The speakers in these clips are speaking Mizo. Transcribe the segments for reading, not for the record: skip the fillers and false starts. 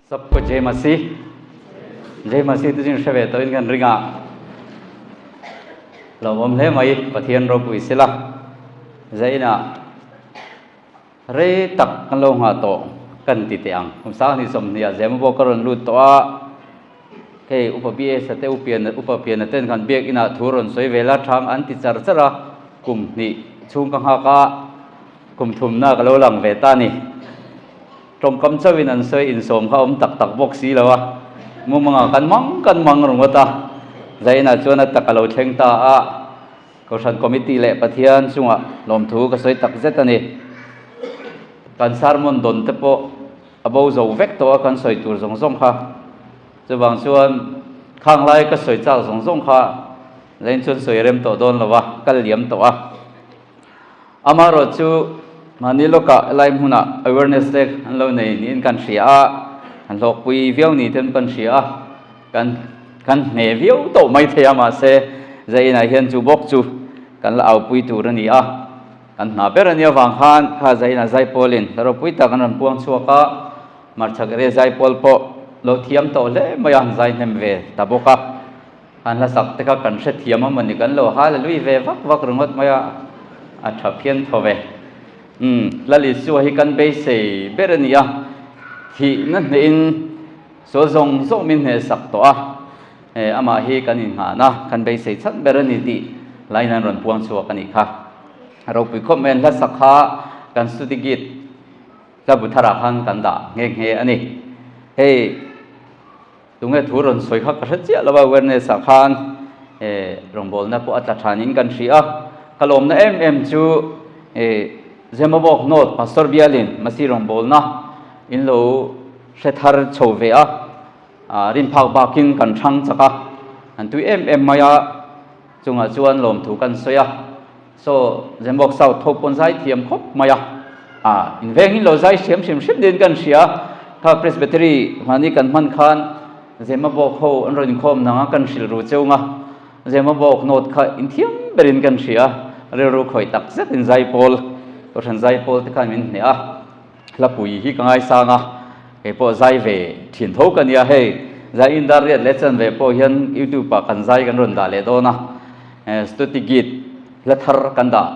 Sabko Jai Masih. Jai Masih te chu in hre ve tawhin kan ring a. Hlauhawm hle mai Pathian ropui sila. Zainah Rei tak kan lo nghah tawh kan ti teh ang. Kum 20 sawmhnih ah Zema pawh ka rawn lut tawh a, hei Upa BS a te Upian Upa Piana ten khan biak inah thu rawn sawi ve la thang an ti char char a, kum hnih chhung ka nghak a, kum thumna ka lo lang ve ta ni. Tawngkam chauhin an sawi insawm kha awm tak tak bawk si lo a, mumangah kan mang kan mang ringawt a, Zainah chuan a tak a lo thleng ta a. Kohhran Committee leh Pathian chungah lawmthu ka sawi tak zet a ni. Kan sermon dawn te pawh a bo zo vek tawh a kan sawi tur zawng zawng kha. Chuvang chuan khang lai ka sawi chak zawng zawng kha leng chuan sawi rem tawh dawn lo a, kal liam tawh a. Amaherawh chu mahni lawkah helai hmunah awareness te an lo nei niin kan hria a, kan hlawkpui viau ni ten kan hria a. Kan kan hne viau tawh mai thei a, mahse Zainah hian chu bawk chu kan la aupui tur a ni a, kan hna ber a nih avang khan kha Zainah Zaipawlin hla ropui tak an rawn puang chhuak a, Hmarchhak area Zaipawl pawh lo thiam tawh hle mai a, an zai hnem ve ta bawk a, an hla sak te kha kan hrethiam a mawni kan lo hallelui ve vak vak ringawt mai a, a tha phian tho ve. Umm Lal Isua hi kan beisei ber a ni a, thihna hnehin Sual zawng zawng min hnehsak tawh a, he amah hi kan inngahna, kan beisei chhan ber a ni tih line an rawn puang chhuak a nih kha. Ropui khawp mai an hlasak kha kan study guide hla bu tharah khan kan dah nghe nghe a ni. Hei tunge thu rawn sawi kha ka hre chiah lo a, awareness ah khan rawngbawlna pawh a tla thanin kan hria a, ka lawmna em em chu Zemabawk North Pastor bialin Masi rawngbawlna in lo Hre thar chho ve a, rin phak bakin kan hrang chak a, an tui em em mai a, chungah chuan lawmthu kan sawi a, saw Zemawk South ho pawn zai thiam khawp mai a, inveng in lo zai hriam hrim hrim niin kan hria, kha Presbytery hmani kan hman khan Zemabawk ho an rawn inkhawm nang a kan hrilh ru cheu nga, Zemabawk note kha inthiam berin kan hria, rilru khawih tak zetin zaipawl, Kohhran zaipawl te khan min hneh a. Hlapui hi ka ngaisang a, kei pawh zai ve thin tho ka nia hei, zai in dar riat leh chan ve pawh hian youtube ah kan zai kan rawn dah leh dawn a, stuti git hla thar kan dah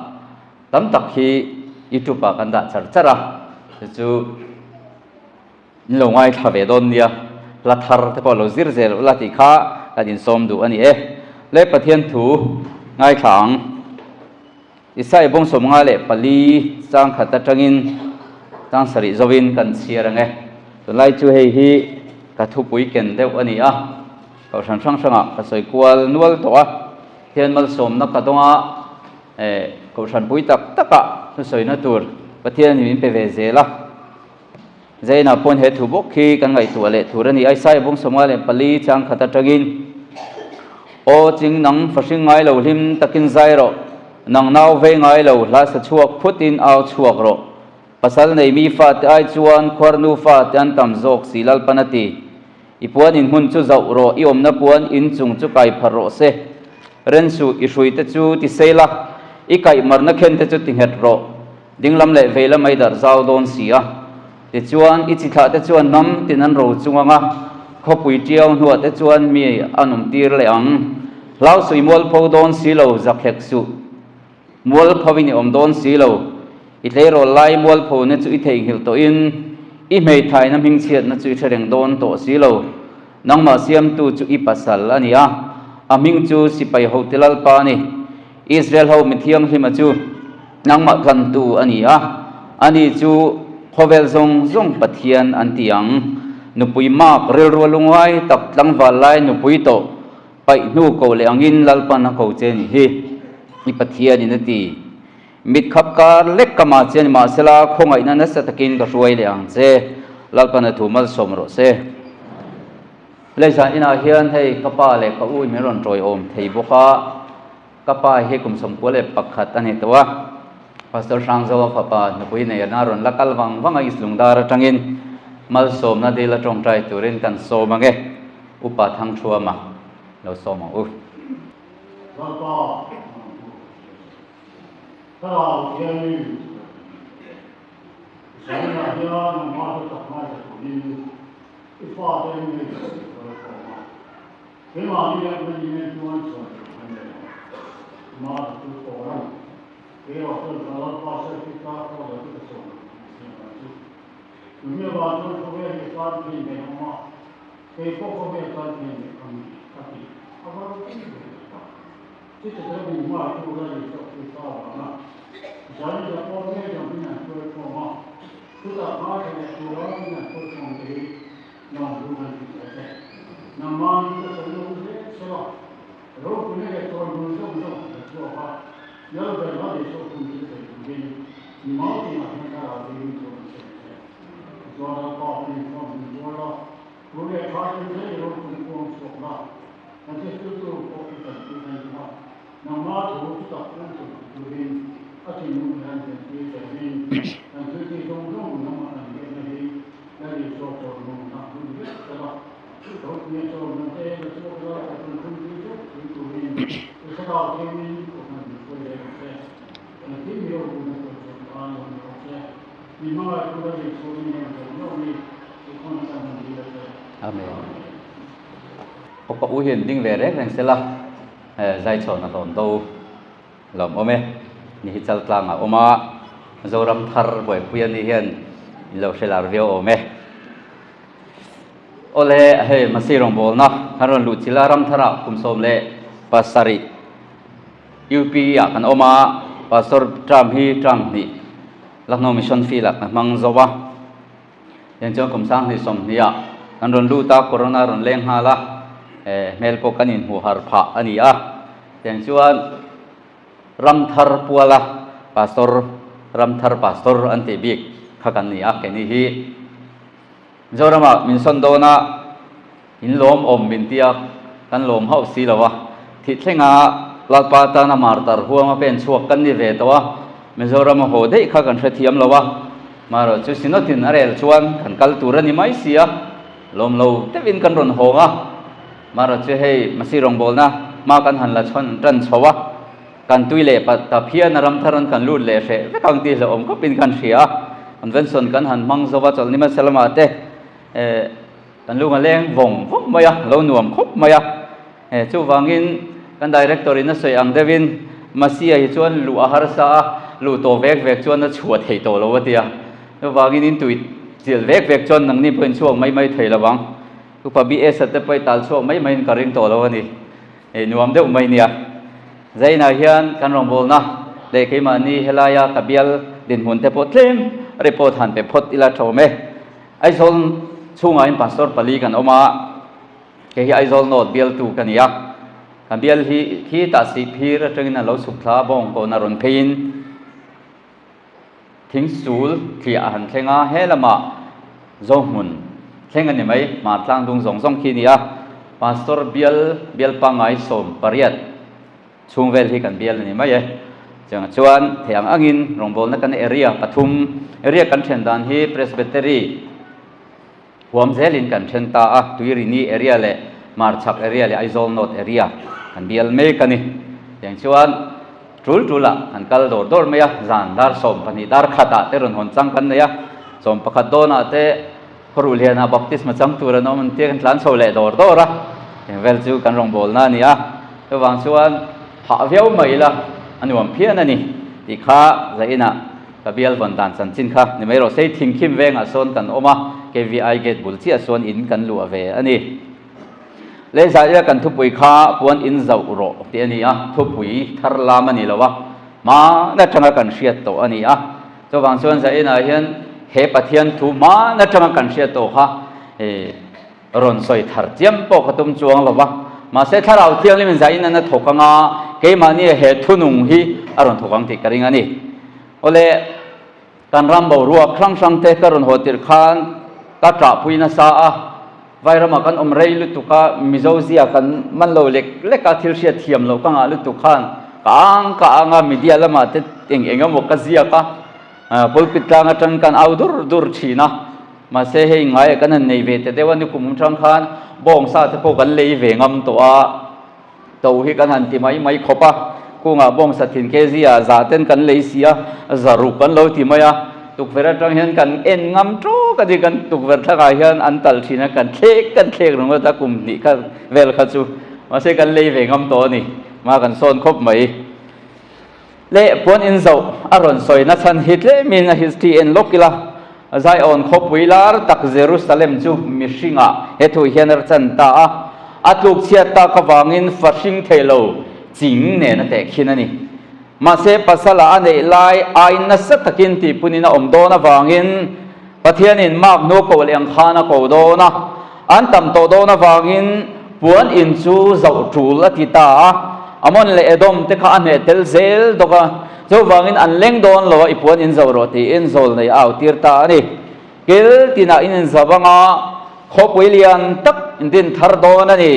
tam tak hi youtube ah kan dah char char a, chu chu in lo ngaithla ve dawn nia, hla thar te pawh lo zir zel ula tih kha kan insawm duh a ni e, le Pathian thu ngaithla ang. Isai bawng 54 chang khat atangin chang sarih zovin kan chhiar ang e. Tunlai chu hei hi ka thupui ken deuh a ni a, kohhran hrang hrangah ka sawi kual nual tawh a, thian malsawmna ka dawnga kohhran pui tak takah thusawina tur Pathian in min pe ve zel a. Zainah pawn he thu bawk hi kan ngaihtuah leh tur a ni. Isaiah bawng 54 chang khat atangin, Aw ching nang fahring ngai lo hlim takin zai rawh, nang nau vei ngai lo hla sa chhuak phutin au chhuak rawh. Pasal nei mi fate ai chuan khuar nu fate an tam zawk si Lalpan a ti. I puan in hmun chu zauh rawh, i awmna puan in chung chu kai phar rawh se. Ren suh, i hrui te chu ti sei la, i kaihmarna khen te chu ti nghet rawh. Dinglam leh veilam ai darh zau dawn si a. Tichuan, i chi thlah te chuan hnam tin an ro chung ang a, khawpui tiau hnuah te chuan mi an awm tir leh ang. Hlau suih mualpho dawn si lo, zakhek suh. Mualpho in i awm dawn si lo. I tleirawl lai mualpho na chu i theihnghilh tawhin, i hmeithaina hmingchhiatna chu i hre reng dawn tawh si lo. Nangmah siamtu chu i pasal a ni a, a hming chu sipai hote Lalpa a ni. Israel ho mi thianghlima chu nangmah tlantu a ni a, ani chu khawvel zawng zawng Pathian an ti ang. Nupui mak rilru a lungngai tak tlangval lai nupui tawh paih hnu ko leh angin Lalpan a ko che ni hi i Pathianin a ti. Mit khap kar lek ka mah che ni mahsela khawngaihna nasa takin ka hruai leh ang che. Lalpan a thu malsawm rawh se. Leizan inah hian hei ka pa leh ka u in min rawn tawiawm thei bawk a, ka pa hi kum 91 a ni tawh a, Pastor Hrangzoa fapa nupui nei a rawn la kal vang vang a East Lungdar atangin Malsawmna dil a tawngtai turin kan sawm ang e. Upa Thangthuama lo sawm ang u. Lalpa nang hu Thlarau Thianghlim Zainah hian nangmah hlu tak ngaithla turin i fate ngei ka lo sawm a. Keimahni leh mahni nen chuan chhuan tur kan nei lo. Amah chu tawr a ni. Kei erawh chuan ka Lalpa Serhit a ka lo ti ka sawn ang tih siam dan chu. Numi avang chuan khawvel hi tan khin ve awm a, kei pawh khawvel tan khin ve ka ni ka ti. A va ropui ve leh ta. Chute chu min hmaitu la Isua Krista avanga Zaida pawh ngei dang min han hruai khawm a, chutah ngaithla leh tura min han hruai khawm te hi Nang chu kan ti ta che. Nangmahni ka sawi lo hle che a, ropuina leh chawi hmun zawng zawng ka chhuak a, Lalber la leh chauh hun chu thei turin mi mau tinah hian thlarau hi min chuan an sawi che. Tichuan Lalpa kan inkhawm hmun tuar a, thu leh tha tin zel i ropuina kuang chhuak la, kan thiltu pawh i tanpui kan duh a, nangmah thu chu tak kan sawi turin a thinlung hian ventir telin kan thiltih zawng zawng nangmah kan biakna hi Amen. Upa u hian ding ve reng reng sela zaichhawn a hlawn do lawm awm e. Ni hi Chaltlang a awm a, Zoram thar buaipui a ni hian in lo hre lar viau awm e. Awle hei Masi rawngbawlna kan rawn luh chilh a, ram tharah kum 17 UP ah kan awm a, Pastor term hi term hnih Lucknow Mission Field ah kan hmang zo a. Tiang chuan kum 2020 ah kan rawn lut a, Corona rawn leng nghal a, hmel pawh kan inhmuh har phah a ni a. Tiang chuan ram thar puala pastor, ram thar pastor an tih bik kha kan ni a, keini hi Mizoramah min sawn dawn a, in lawm awm min tia kan lawm hauh si lo a, thih thlenga Lalpa tana martar huama pen chhuak kan ni ve tawh a, Mizorama haw daih kha kan hrethiam lo a, marawh chu Synod-in a rel chuan kan kal tur a ni mai si a, lawm lo deuhin kan rawn hawng a. Marawh chu hei Masi rawngbawlna hma kan han la chhawn tan chho a, kan tui leh pat ta phian a ram thar an kan lut leh hreh vek ang tih hlauhawm khawpin kan hria a, convention kan han hmang zo a, chawlhni hmasa lamah te kan lung a leng vawng vawng mai a, lo nuam khawp mai a. Chuvangin kan director in a sawi ang deuhin Masia hi chuan luh a harsa a, luh tawh vek vek chuan a chhuah theih tawh lo a ti a, chuvangin in tui chilh vek vek chuan nangni pawhin chhuak mai mai thei lo ang. Upa BS a te pawh i tal chhuak mai maiin ka ring tawh lo a ni. Hei nuam deuh mai nia. Zainah hian kan rawngbawlna leh keimahni helaia ka bial dinhmun te pawh tlem report han pe phawt ila thawm e. Aizawl chhungah hian pastor pali kan awm a, kei hi Aizawl North bialtu ka ni a. Ka bial hi khi tah sih phir atangin a lo chhuk thla a, bawngkawn a rawn pheiin Thingsul thliah a han thleng a, he lamah Zohmun thleng a ni mai, hmar tlang dung zawng zawng khi a ni a, Pastor bial bial pangngai 18 chhung vel hi kan bial a ni mai e. Chutiang chuan thei ang angin rawngbawlna kan area pathum area kan then dan hi Presbytery huam zelin kan then ta a, Tuirini area leh Hmarchhak area leh Aizawl North area kan bial mek a ni. Tiang chuan tul tulah kan kal dawr dawr mai a, zan dar 12 dar khatah te rawn hawn chang kan nei a, 11 dawnah te khawruh lianah baptisma chang tur an awm an tia kan tlan chho leh dawr dawr a, eng vel chu kan rawngbawlna a ni a, chuvang chuan hah viau mai ila a nuam phian a ni tih kha zainah Ka bial vawn dan chanchin kha ni mai rawh se, Thingkhim vengah sawn kan awm a, KVI gate bul chiah sawn in kan luah ve a ni. Lehzah ila kan thupui kha puan in zauh rawh tih a ni a, thupui thar lam a ni lo a, hman atanga kan hriat tawh a ni a. Chuvang chuan Zainah hian he Pathian thu hman atanga kan hriat tawh kha rawn sawi thar chiam pawh ka tum chuang lo va, mahse Thlarau Thianghlimin Zain an a thawk anga keimahni he thunung hi a rawn thawk ang tih ka ring a ni. Awle, kan ram boruak hrang hrang te ka rawn haw tirh khan ka ṭahpui nasa a, Vairamah kan awm rei lutuk a, Mizo zia kan man lo lek lek a, thil hriat thiam loh ka ngah lutuk khan ka ang ka ang a, media lamah te eng eng emaw ka ziak a, pulpit tlang aṭang kan au dur dur ṭhin a. Mahse hei ngaia kan han nei ve ta deuh a, nikum atang khan bawngsa te pawh kan lei ve ngam tawh a, to hi kan han ti mai mai khawp a, kungah bawngsa thin kg ah za ten kan lei si a, zaruk kan lo ti mai a, tukverh atang hian kan en ngam tawk a ni, kan tukverh thlakah hian an talh thin a, kan thlek kan thlek ringawt a kum hnih kha vel kha chu, mahse kan lei ve ngam tawh a ni, hma kan sawn khawp mai. Leh puan in zoh a rawn sawi na chhan hi tlemin a history en lawk ila, Zion khawpui lar tak Jerusalem chu mihringah he thu hian a chan ta a, a tluk chhiat tak avangin fa hring thei lo ching nen a tehkhin a ni. Mahse pasala a neih lai ai nasa takin tihpunin a awm dawn avangin Pathianin mark hnu ko leh ang khan a ko dawn a, an tam tawh dawn avangin puan in chu zoh tul a ti ta a, Amon leh Edom te kha a hneh tel zel dawk a, chuvangin an leng dawn lo a i puan in zoh rawh tiin zawl nei a au tir ta a ni. Kil tinah in inzau anga khawpui lian tak in din thar dawn a ni.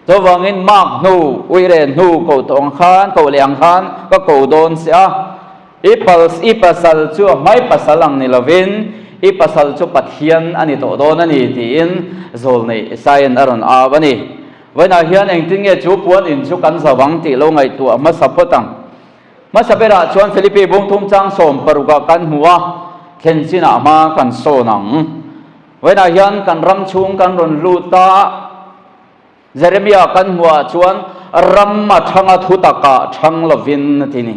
Chuvangin mark hnu, uire hnu ko tawh ang khan, ko leh ang khan ka ko dawn che a. I pals, i pasal chu a hmai pasal ang ni lovin, i pasal chu Pathian a ni tawh dawn a ni, tiin zawlnei Isaia'n a rawn au a ni. Vawiinah hian engtin nge chu puan in chu kan zo ang tih lo ngaihtuah hmasa phawt ang. Hmasa berah chuan Filipi bungthum chang 16ah kan hmu a, thlen chinah hma kan sawn ang. Vawiinah hian kan ram chhung kan rawn lut a. Jeremia kan hmuhah chuan ram a thang a thu takah thang lovin a ti ni.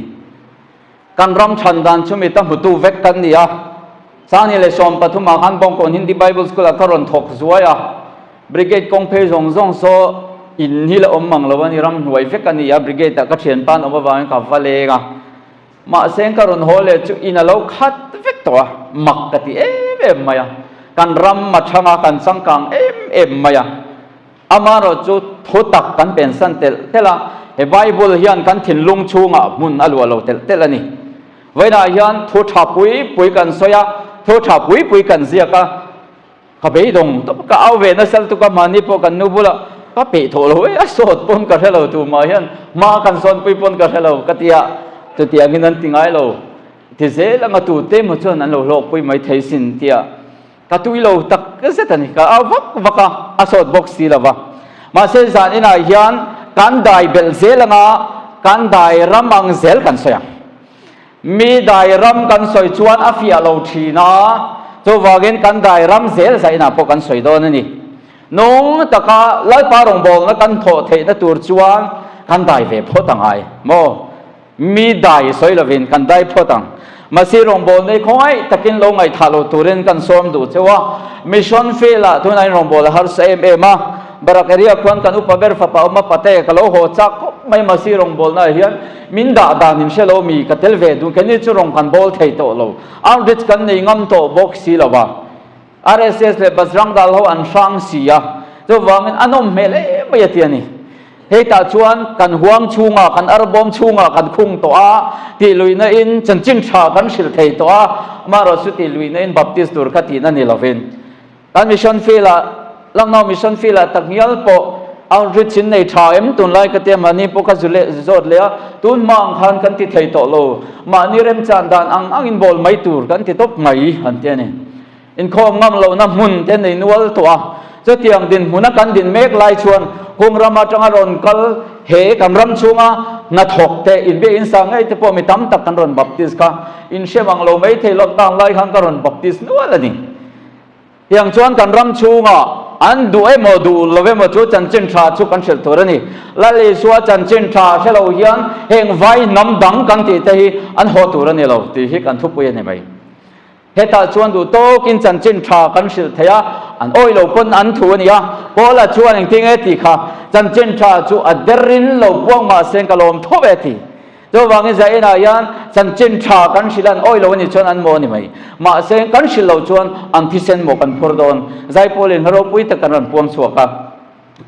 Kan ram than dan chu mi ta hmutu vek kan ni a. Sangni leh 13 ah khan Bawngkawn Hindi Bible School ah ka rawn thawk zuai a. Brigade kawng phei zawng zawng saw in hi la awm mang lo a ni, ram hnuai vek a ni a, brigade ah ka thianpa an awm avangin ka va leng a. Mahse ka rawn haw leh chu in a lo khat vek tawh a, mak ka ti em em mai a. Kan ram a thang a, kan changkang em em mai a. Amaherawh chu thu tak kan pensan telh telh a, he Bible hian kan thinlung chhungah hmun a luah lo telh telh a ni. Vawiinah hian thu tha pui pui kan sawi a, thu tha pui pui kan ziak a, ka beidawng tawp, ka au ve nasa lutuk a, mahni pawh kan nu bulah ka peih thawh lo e, a sawt pawn ka hre lo, tumah hian hma kan sawnpui pawn ka hre lo ka ti a, chutiangin an ti ngai lo. Ti zel anga tute emaw chuan an lo hlawkpui mai thei sin tia. Ka tui lo tak zet a ni. Ka au vak vak a, a sawt bawk si lo va. Mahse zan inah hian kan dai belh zel anga kan dai ram ang zel kan sawi ang. Mi dai ram kan sawi chuan a fiah lo thin a, chuvangin kan dai ram zel zah inah pawh kan sawi dawn a ni. Nung taka Lalpa rawngbawlna kan thawh theihna tur chuan kan dai ve phawt angai maw? Mi dai sawi lovin kan dai phawt ang. Mahse rawngbâwl nei khawngaih takin lo ngaihthah lo turin kan sawm duh cheu a. Mission field-ah tunah in rawngbâwl a harsa em em a. Barak area khuan kan upa ber fapa awm a pate ka lo haw chak khawp mai mahse rawngbâwlnaah hian min dah dan in hre lo mi ka tel ve duh keini chu rawn kan bâwl thei tawh lo. Outreach kan nei ngam tawh bawk si lo va. RSS leh Bajrang Dal ho an hrang si a, chuvangin a nawm hmel em mai a ti a ni. Hei tah chuan kan huang chhungah, kan arbawm chhungah kan khung tawh a, tih luihna in chanchin tha kan hrilh thei tawh a, amaherawh chu tih luihna in Baptist tur kha tihna ni lovin. Kan mission field ah, Lucknow mission field ah takngial pawh outreach in nei tha em tunlai ka tia mahni pawh ka zu leh zawt leh a, tun hma ang khan kan ti thei tawh lo, mahni remchan dan ang angin bawl mai tur kan ti tawp mai an ti a ni. Inkhawm ngam lohna hmun te nei nual tawh a, chutiang dinhmuna kan din mek lai chuan hung ram atanga rawn kal he kan ram chhunga hnathawk te inbiak insa ngei te pawh mi tam tak kan rawn baptist kha inhre mang lo mai thei lockdown lai khan ka rawn baptist nual a ni. Tiang chuan kan ram chhunga an duh emaw duh lo emaw chu chanchin tha chu kan hrilh tur a ni. Lal Isua chanchin tha hre lo hian heng vai hnam dang kan tih te hi an haw tur a ni lo tih hi kan thupui a ni mai. Hetah chuan duh tawkin chanchin tha kan hrilh thei a, an awih lo pawn an thu a ni a. Paula chuan engtin nge tih kha, Chanchin tha chu a derin lo puang mah se ka lawm tho ve ti. Chuvangin Zainah hian chanchin tha kan hrilh a, an awih lo a nih chuan an maw a ni mai. Mahse kan hrilh loh chuan an thisen maw kan phur dawn. Zaipawlin hla ropui tak kan rawn puang chhuak a.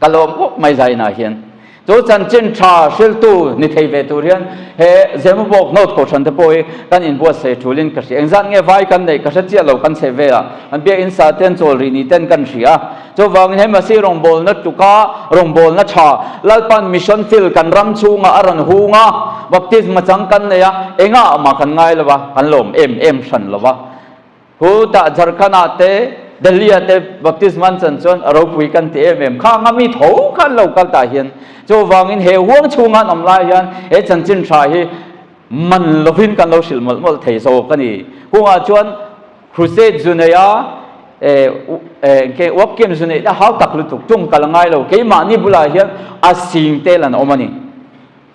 Ka lawm khawp mai Zainah hian chu chanchin tha hriltu ni thei ve tur hian he Zemabawk North Kohhran te pawh hi kan inbuatsaih thulin ka hria. Engzat nge vai kan neih ka hre chiah lo kan chhe velah an biakinn sa ten chawl rih ni ten kan hria. Chuvangin he Masi rawngbawlna tluka rawngbawlna tha Lalpan mission field kan ram chhungah a rawn hung a, baptisma chang kan nei a, engah mah kan ngai lo va, kan lawm em em hran lo va. Khu tah Jharkhand ah te. Delhi ah te baptisma an chan chuan a ropui kan ti em em. Khang a mi tho kha an lo kal tah hian chuvangin he huang chhunga an awm lai hian he chanchin tha hi man lovin kan lo hrilh mawlh mawlh thei zawk a ni. Kungah chuan Crusade zu nei a, eh uap kem zu neih na hau tak lutuk tum kal a ngai lo. Keimahni bulah hian a sing tel an awm a ni.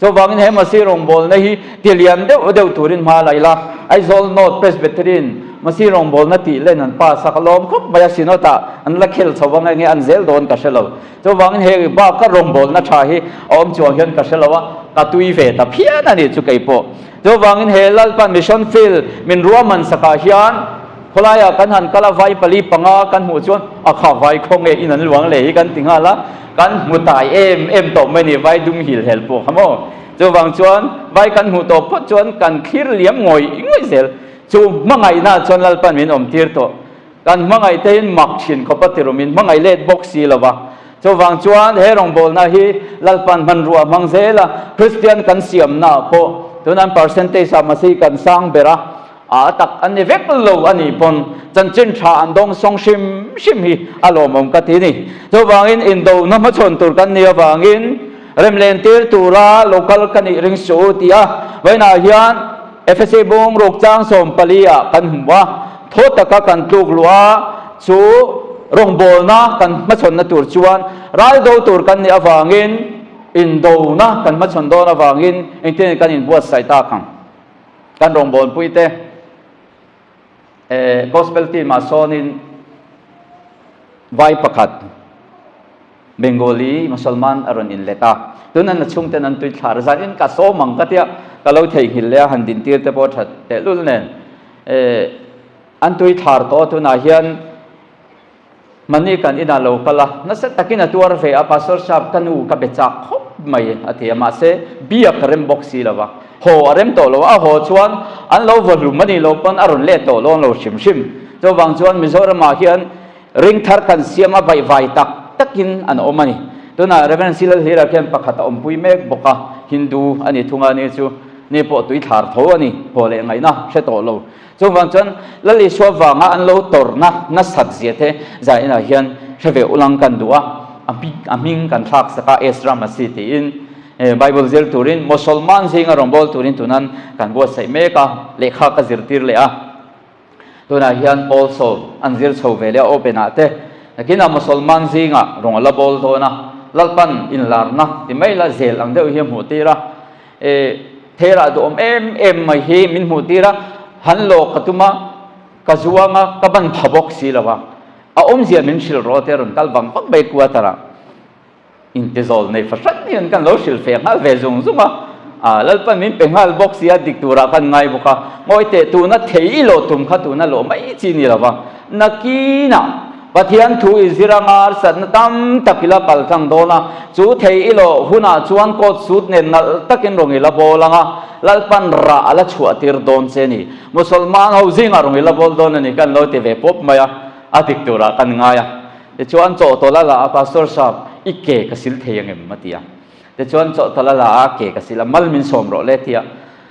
Chuvangin he Masi rawngbawlna hi ti lian deuh deuh turin hma la ila, Aizawl North Presbyterian Masi rawngbawlna tih len an pass a, ka lawm khawp mai a, Synod ah an la khel chho ang enge an zel dawn ka hre lo. Chuvangin he baka rawngbawlna tha hi a awm chuang hian ka hre lo a, ka tui ve ta phian a nih chu kei pawh. Chuvangin he Lalpan Mission Field min ruahman sakah hian khawlaiah kan han kal a, vai pali panga kan hmuh chuan a kha vai khaw nge in an luang leh hi kan ti nghal a, kan hmu tai em em tawh mai ni, vai dum hil hel pawh kha maw. Chuvang chuan vai kan hmuh tawh phawt chuan kan thlir liam ngawih ngawih zel. Chu hmangaihnaah chuan Lalpan min awm tir tawh. Kan hmangaih te in mak thin khawp a ti rum in hmangaih let bawk si lo va. Chuvang chuan he rawngbawlna hi Lalpan hmanrua hmang zel a, Kristian kan siamna ah pawh tunan percentage ah Masihi kan sang ber a, a tak an ni vek lo a nih pawn chanchin tha an dawng sawng hrim hrim hi a lawmawm ka ti ni. Chuvangin indona hmachhawn tur kan nih avangin remlen tir tura local ka nih ring suh u ti a, vawiinah hian FSA bung ruk chang 14 ah kan hmu a, thaw taka kan tluk luh a, chu rawngbawlna kan hmachhawnna tur chuan ral do tur kan nih avangin indona kan hmachhawn dawn avangin engtin kan inbuatsaih tak ang. Kan rawngbawlpuite Gospel team ah sawnin vai pakhat Bengali Musalman a rawn inlet a, tunah na chhungten an tui thlar zanin ka sawm ang ka tia ka lo theihnghilh leh a, han dintir te pawh that tehlul nen an tui thlar tawh a, tunah hian Mahni kan inah lo kal a, nasa takin a tuar ve a, Pastor Sap ka nu ka be chak khawp mai a ti a, mahse biak a rem bawk si lo va, haw a rem tawh lo a, a haw chuan an lo vaw hlum a nih loh pawn a rawn let tawh lawn lo hrim hrim. Chuvang chuan Mizoramah hian ring thar kan siam a baihvai tak takin an awm a ni. Tunah Rev. Silalhlira khian pakhat a awmpui mek bawk a, Hindu a ni thung a, ni chu ni pawh tuithlar tho a ni, haw leh ngaihna hre tawh lo. Chuvang chuan Lal Isua vanga an lo tawrhna nasat zia te zainah hian hre ve ulang kan duh a, a hming kan thlak sak a Ezra Masih tiin Bible zir turin Mosolman zinga rawngbâwl turin tunan kan buatsaih mek a, lehkha ka zirtir leh a. Tunah hian Paul Saul an zir chho ve leh a open ah te nakinah Mosolman zinga rawng a la bawl dawn a, Lalpan inlarna ti mai la zel ang deuh hi a hmuh tir a. Thera duhawm em em mai hi min hmuh tir a, han lawk ka tum a, ka zuang a, ka ban pha bawk si lo a, a awmzia min hrilh rawh te rawn kal vang vang mai quarter ah intizawl nei fahran hian kan lo hrilh feh nghal ve zung zung a, a Lalpan min pe nghal bawk si a, dik turah kan ngai bawk a, ngawi teh tuna thei i lawh tum kha tuna lawh mai chi ni lo va, nakinah Pathian thu i zir anga harsatna tam tak i la kal tlang dawn a, chu thei i lawh hunah chuan coat suit nen nalh takin rawn i la bawl anga, Lalpan rah a la chhuah tir dawn che ni. Musalman ho zingah rawn i la bawl dawn a ni kan lo ti ve pawp mai a, a dik turah kan ngai a. Tichuan chawhtawlh a la a, Pastor Sap, i ke ka sil thei angem? a ti a. Tichuan chawhtawlh a la a, ke ka sil a, mal min sawm rawh le ti a.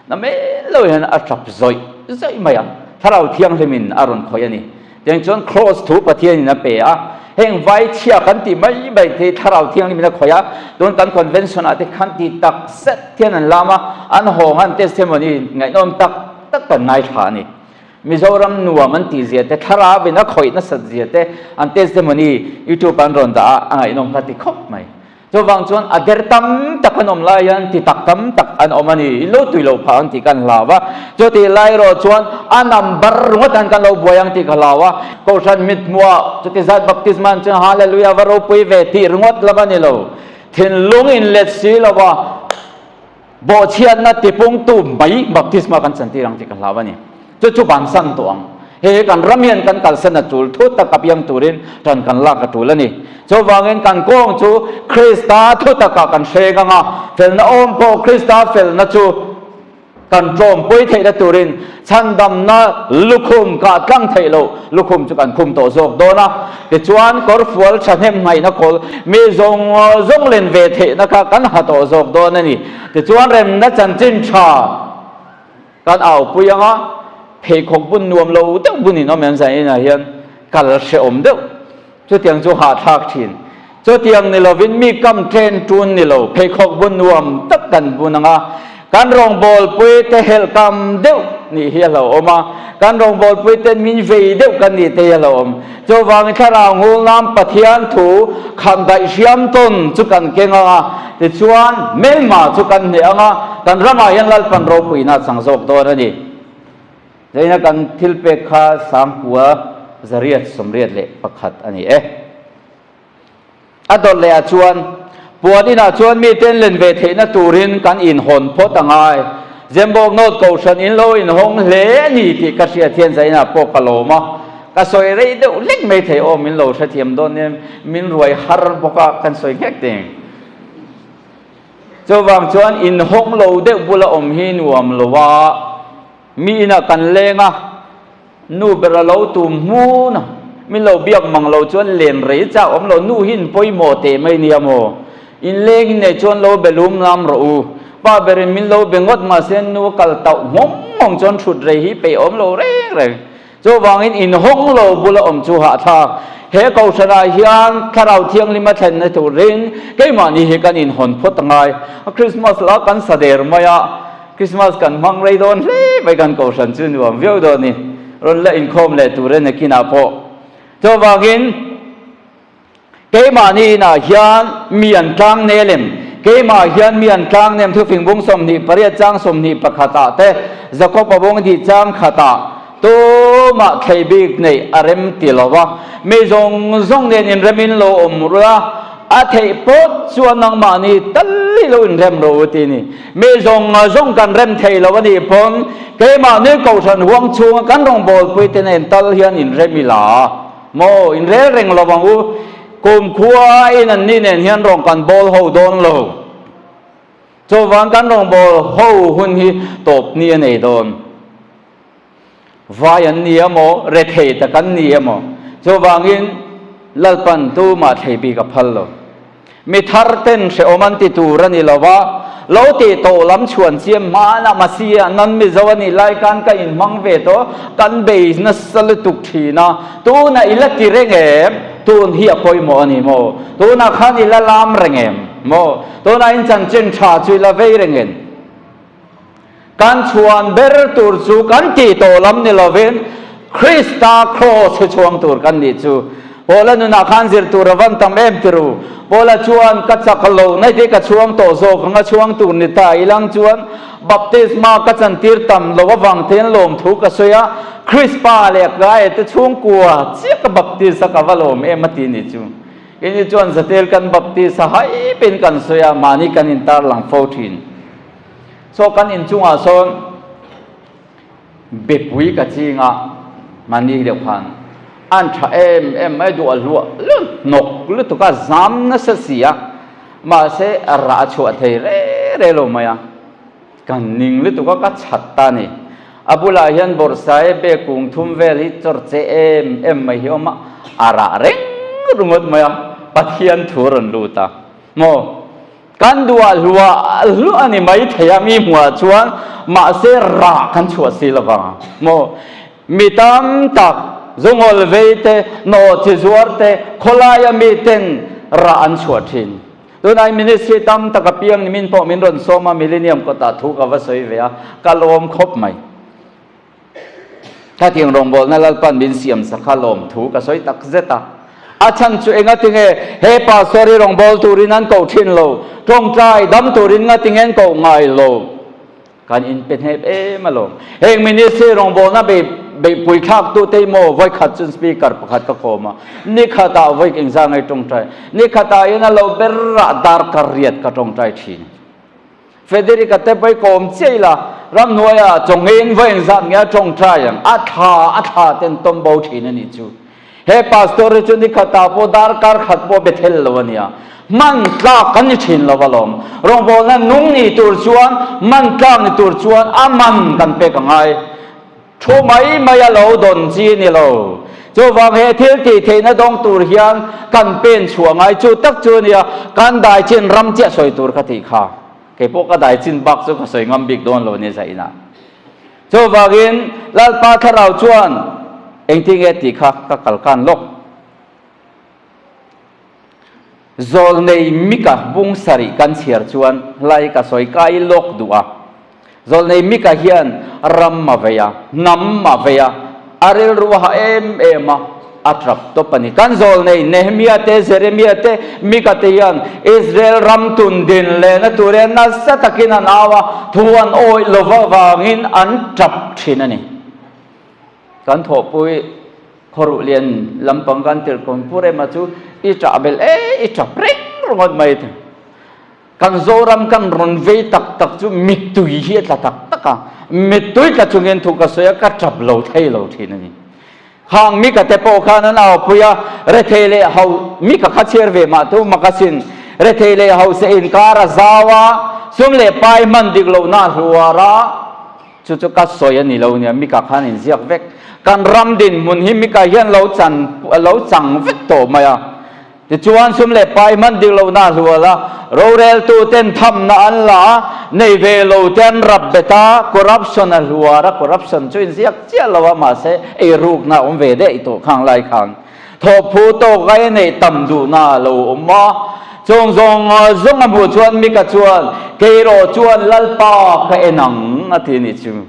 Na mai lo hian a tap zawih zawih mai a, Thlarau Thianghlimin a rawn khawih a ni. Tiang chuan Kraws thu Pathianin a pe a, heng vai chhia kan tih mai mai te hi Thlarau Thianghlimin a khawih a, tun kan convention ah te khan ti tak zet hian an lam a, an hawng a, an testimony ngaihnawm tak tak kan ngaithla a ni. Mizoram nuam an tih zia te, Thlarauin a khawih nasat zia te an testimony YouTube ah an rawn dah a, a ngaihnawm kha ti khawp mai. Chuvang chuan a der tam tak an awm lai hian ti tak tam tak an awm a ni, in lo tui lo phah ang tih kan hlau a. Chutih lai erawh chuan a number ringawt an kan lo buai ang tih ka hlau a. Kohhran mithmuah chuti zat baptisma an chuan Hallelujah va ropui ve tih ringawt lam a ni lo. Thinlung in let si lo a, bawhchhiatna tipungtu mai baptisma kan chantir ang tih ka hlau a ni. Chu chu bansan tawh ang. Hei hi kan ram hian kan kalsan a tul thut tak a piang turin tan kan lak a tul a ni. Chuvangin kan kawng chu Krista thu takah kan hreng ang a, felna awm pawh Krista felna chu kan tlawmpui theihna turin chhandamna lukhum kah tlang theih loh lukhum chu kan khum tawh zawk dawn a. Tichuan kawrfual thahnem ngaihna kawl mi zawng zawng len ve theihna kha kan ha tawh zawk dawn a ni. Tichuan remna chanchin tha. Kan aupui anga pheikhawk bun nuam lo deuh bunin awm em zan inah hian Kal hrehawm deuh. Chutiang chu hahthlak thin. Chutiang ni lovin mi kam ṭen ṭun ni lo, pheikhawk bun nuam tak kan bun ang a, kan rawngbawlpui te helh kam deuh nih hi a hlauhawm a, kan rawngbawlpui ten min vei deuh kan nih te hi a hlauhawm. Chuvangin thlarau nghul nan Pathian thu khan daih hriam tawn chu kan keng ang a, tichuan hmelma chu kan hneh ang a, kan ramah hian Lalpan ropuina a chang zawk dawn a ni. Zaina kan thil pek kha sangkua zariat sawmriat leh pakhat a ni e. A dawt leh ah chuan puan inah chuan miten len ve theihna turin kan inhawn phawt a ngai. Zembawk North Kohhran in lo inhawng hle a ni tih ka hriat hian Zaina pawh ka lawm a, ka sawi rei deuh lek mai thei aw min lo hrethiam dawn nia min ruai har bawk a kan sawi nghek teng. Chuvang chuan inhawng lo deuh bula awm hi nuam lo a. Mi inah kan leng a, nu ber a lo tum hmun a, min lo biak mang lo chuan len rei chak awm lo, nu hi in pawimawh teh mai nia maw? In leng in nei chuan lo be lum lam rawh u, pa berin min lo be ngawt mahse nu a kal tauh nghawng nghawng chuan thut rei hi peih awm lo reng reng. Chuvangin in hawng lo bula awm chu hahthlak. He kohhranah hian Thlarau Thianghlim a thlenna turin keimahni hi kan inhawn phawt a ngai. Christmas la kan sa der mai a, Christmas kan hmang rei dawn hle mai kan kohhran chu nuam viau dawn ni. Rawn la inkhawm leh tur e nakinah pawh. Chuvangin keimahni inah hian mi an tlang nel em? Keimah hian mi an tlang nem thufing bung 28 chang 21 ah te Jakob a bung hnih chang khatah tumah thlei bik neih a rem ti lo va, mi zawng zawng nen inremin lo awm rul a, a theih pawt chuan nangmahni tal hi lo inrem rawh u ti a ni. Mi zawng zawng kan rem thei lo a nih pawn keimahni kohhran huang chhunga kan rawngbawlpui te nen tal hian inrem ila maw? Inrel reng lo ang u. Kumkhua in anni nen hian rawn kan bawl ho dawn lo. Chuvang kan rawngbâwl ho hun hi tawp ni a nei dawn. Vai an ni emaw, rethei tak an ni emaw, chuvangin Lalpan tumah thlei bik a phal lo. Mi thar ten hrehawm an ti tur a ni lo va, lo tih tawh lam chhuan chiam hmanah Masia nan Mizo a nih lai khan ka inhmang ve tawh, kan bei nasa lutuk thin a, tunah i la ti reng em? Tun hi a pawimawh a ni maw? Tunah khan i la lam reng em maw? Tunah in chanchin tha chu i la vei reng in. Kan chhuan ber tur chu kan tih tawh lam ni lovin Krista Kraws hi chhuang tur kan nih chu. Paula nunah khan zir tur a van tam em tiru. Paula chuan ka chak lo na hi ka chhuang tawh zawk ang a chhuang tur ni ta ilang chuan baptisma ka chantir tam lo avang te hian lawmthu ka sawi a, Krispa leh Gaia te chhungkua chiah ka baptisa ka va lawm em a ti ni chu. Keini chuan Zatel kan baptist a haipin kan sawi a, mahni kan intar lang fo thin. Saw kan inchungah sawn bepui ka ching a, mahni deuh khan an tha em em mai duh a hluah luah hnawk lutuk a, zam nasa si a, mahse rah chhuah thei re re lo mai a. Kan ning lutuk a, ka chhat ta a ni. A bulah hian bawrhsae be kung thum vel hi chawr che em em mai hi awm a, a rah reng ringawt mai a, Pathian thu a rawn lut a. Maw? Kan duah hluah hluah a ni mai thei a, mi hmuah chuan mahse rah kan chhuah si lo vang. Maw? Mi tam tak, zungawl vei te, nawhchi zuar te, khawlaia mi ten rah an chhuah thin. Tunai ministry tam tak apiang ni min pawh min rawn sawm a, Millennium kawtah thu ka va sawi ve a, ka lawm khawp mai. Khatiang rawngbawlna Lalpan min siam sak kha lawm thu ka sawi tak zet a. A chhan chu enga tinge he pastor hi rawngbâwl turin an koh thin lo, tawngtai dam turin nga tinge an koh ngai lo. Kan inpe hnep em alawm. Heng ministry rawngbawlna bei beihpui thlak tu te maw vawi khat chun speaker pakhat ka khawm a, ni khatah vawi engzah ngai tawngtai, ni khatah hian a lo ber ah darkar riat ka tawngtai thin. Federica te pawh i kawm chiah ila ramhnuaiah chawnghein vawi engzah nge a tawngtai ang, a thla a thla ten tawm bo thin a nih chu. He pastor hi chu ni khatah pawh darkar khat pawh be thel lo a nia. Hman tlak kan ni thin lo alawm. Rawngbawlna nung ni tur chuan hman tlak ni tur chuan a man kan pek a ngai. Thu mai mai a lo dawn chi a ni lo. Chuvang he thil tih theihna dawng tur hian kan pen chhuah ngai chu tak chu a nia. Kan dai chin ram chiah sawi tur ka tih kha. Kei pawh ka dai chin bak chu ka sawi ngam bik dawn lo a ni zainah. Chuvangin Lalpa Thlarau chuan. Engtin nge tih kha ka kalkan lawk. Zawlnei Mika bung sarih kan chhiar chuan hlai ka sawi kai lawk duh a. Zawlnei Mika hian ram a vei a, hnam a vei a, a rilru a ha em em a, a tap tawp a ni. Kan zawlnei Nehemia te, Jeremia te, Mika te hian Israel ram tun din lehna tur hian nasa takin an au a, thu an awih lo avangin an tap thin a ni. Kan thawhpui Khawruh lian lampang kan tirh kawn Pu Rema chu i ṭah belh e, i ṭap reng ringawt mai thei. Kan Zoram kan rawn vei tak tak chu mittui hi a tla tak tak a, mittui tla chungin thu ka sawi a, ka ṭap lo thei lo ṭhin a ni. Khang Mika te pawh khan an aupui a, rethei leh ho, Mika kha chhiar ve mah tu mak asin, rethei leh hause inkar a zau a, sum leh pai hman dik lohna a hluar a, Chu chu ka sawi a ni lo nia, Mika khan inziak vek. Kan ram dinhmun hi Mika hian lo chan lo chang vek tawh mai a. Tichuan sum leh pai hman dik lohna a hlual a, roreltu ten thamna an la a, nei ve lo te an rap bet a, corruption a hluar a, corruption chu inziak chiah lo a, mahse eirukna a awm ve daih tawh khang lai khan. Thawhphu tawk ai neih tam duhna a lo awm a. Chung zawng zawng a hmuh chuan Mika chuan, Kei rawh chuan Lalpa ka en ang, a ti a nih chu.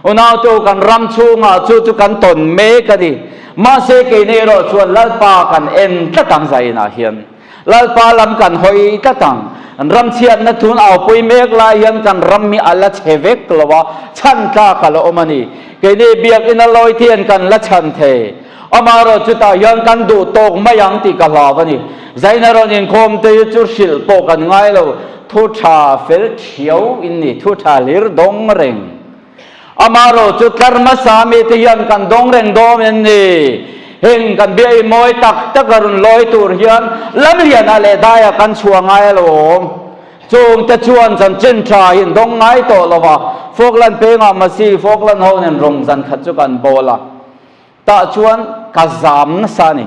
Unautu, kan ram chhungah chu chu kan tawn mek a ni. Mahse keini erawh chuan Lalpa kan en tlat ang zainah hian. Lalpa lam kan hawi tlat ang. Kan ram chhiatna thun aupui mek lai hian kan ram hi a la chhe vek lo a, chhan tlak a la awm a ni. Keini biakina lawi thian kan la chhan thei. Amaherawh chutah hian kan duh tawk mai ang tih ka hlau a ni. Zaina rawn inkhawm te hi chu hrilh pawh kan ngai lo, thu tha fel thiau in ni, thu tha hlir dawng reng. Amaherawh chu tlar hmasa mi te hian kan dawng reng dawn em ni? Heng kan bia i mawi tak tak a rawn lawi tur hian lamlianah leh daiah kan chhuah ngai alawm. Chung te chuan chanchin tha hi an dawng ngai tawh lo va, Falkland pengah Masi Falkland ho nen rawng zan khat chu kan bawl a. Tah chuan ka zam nasa a ni.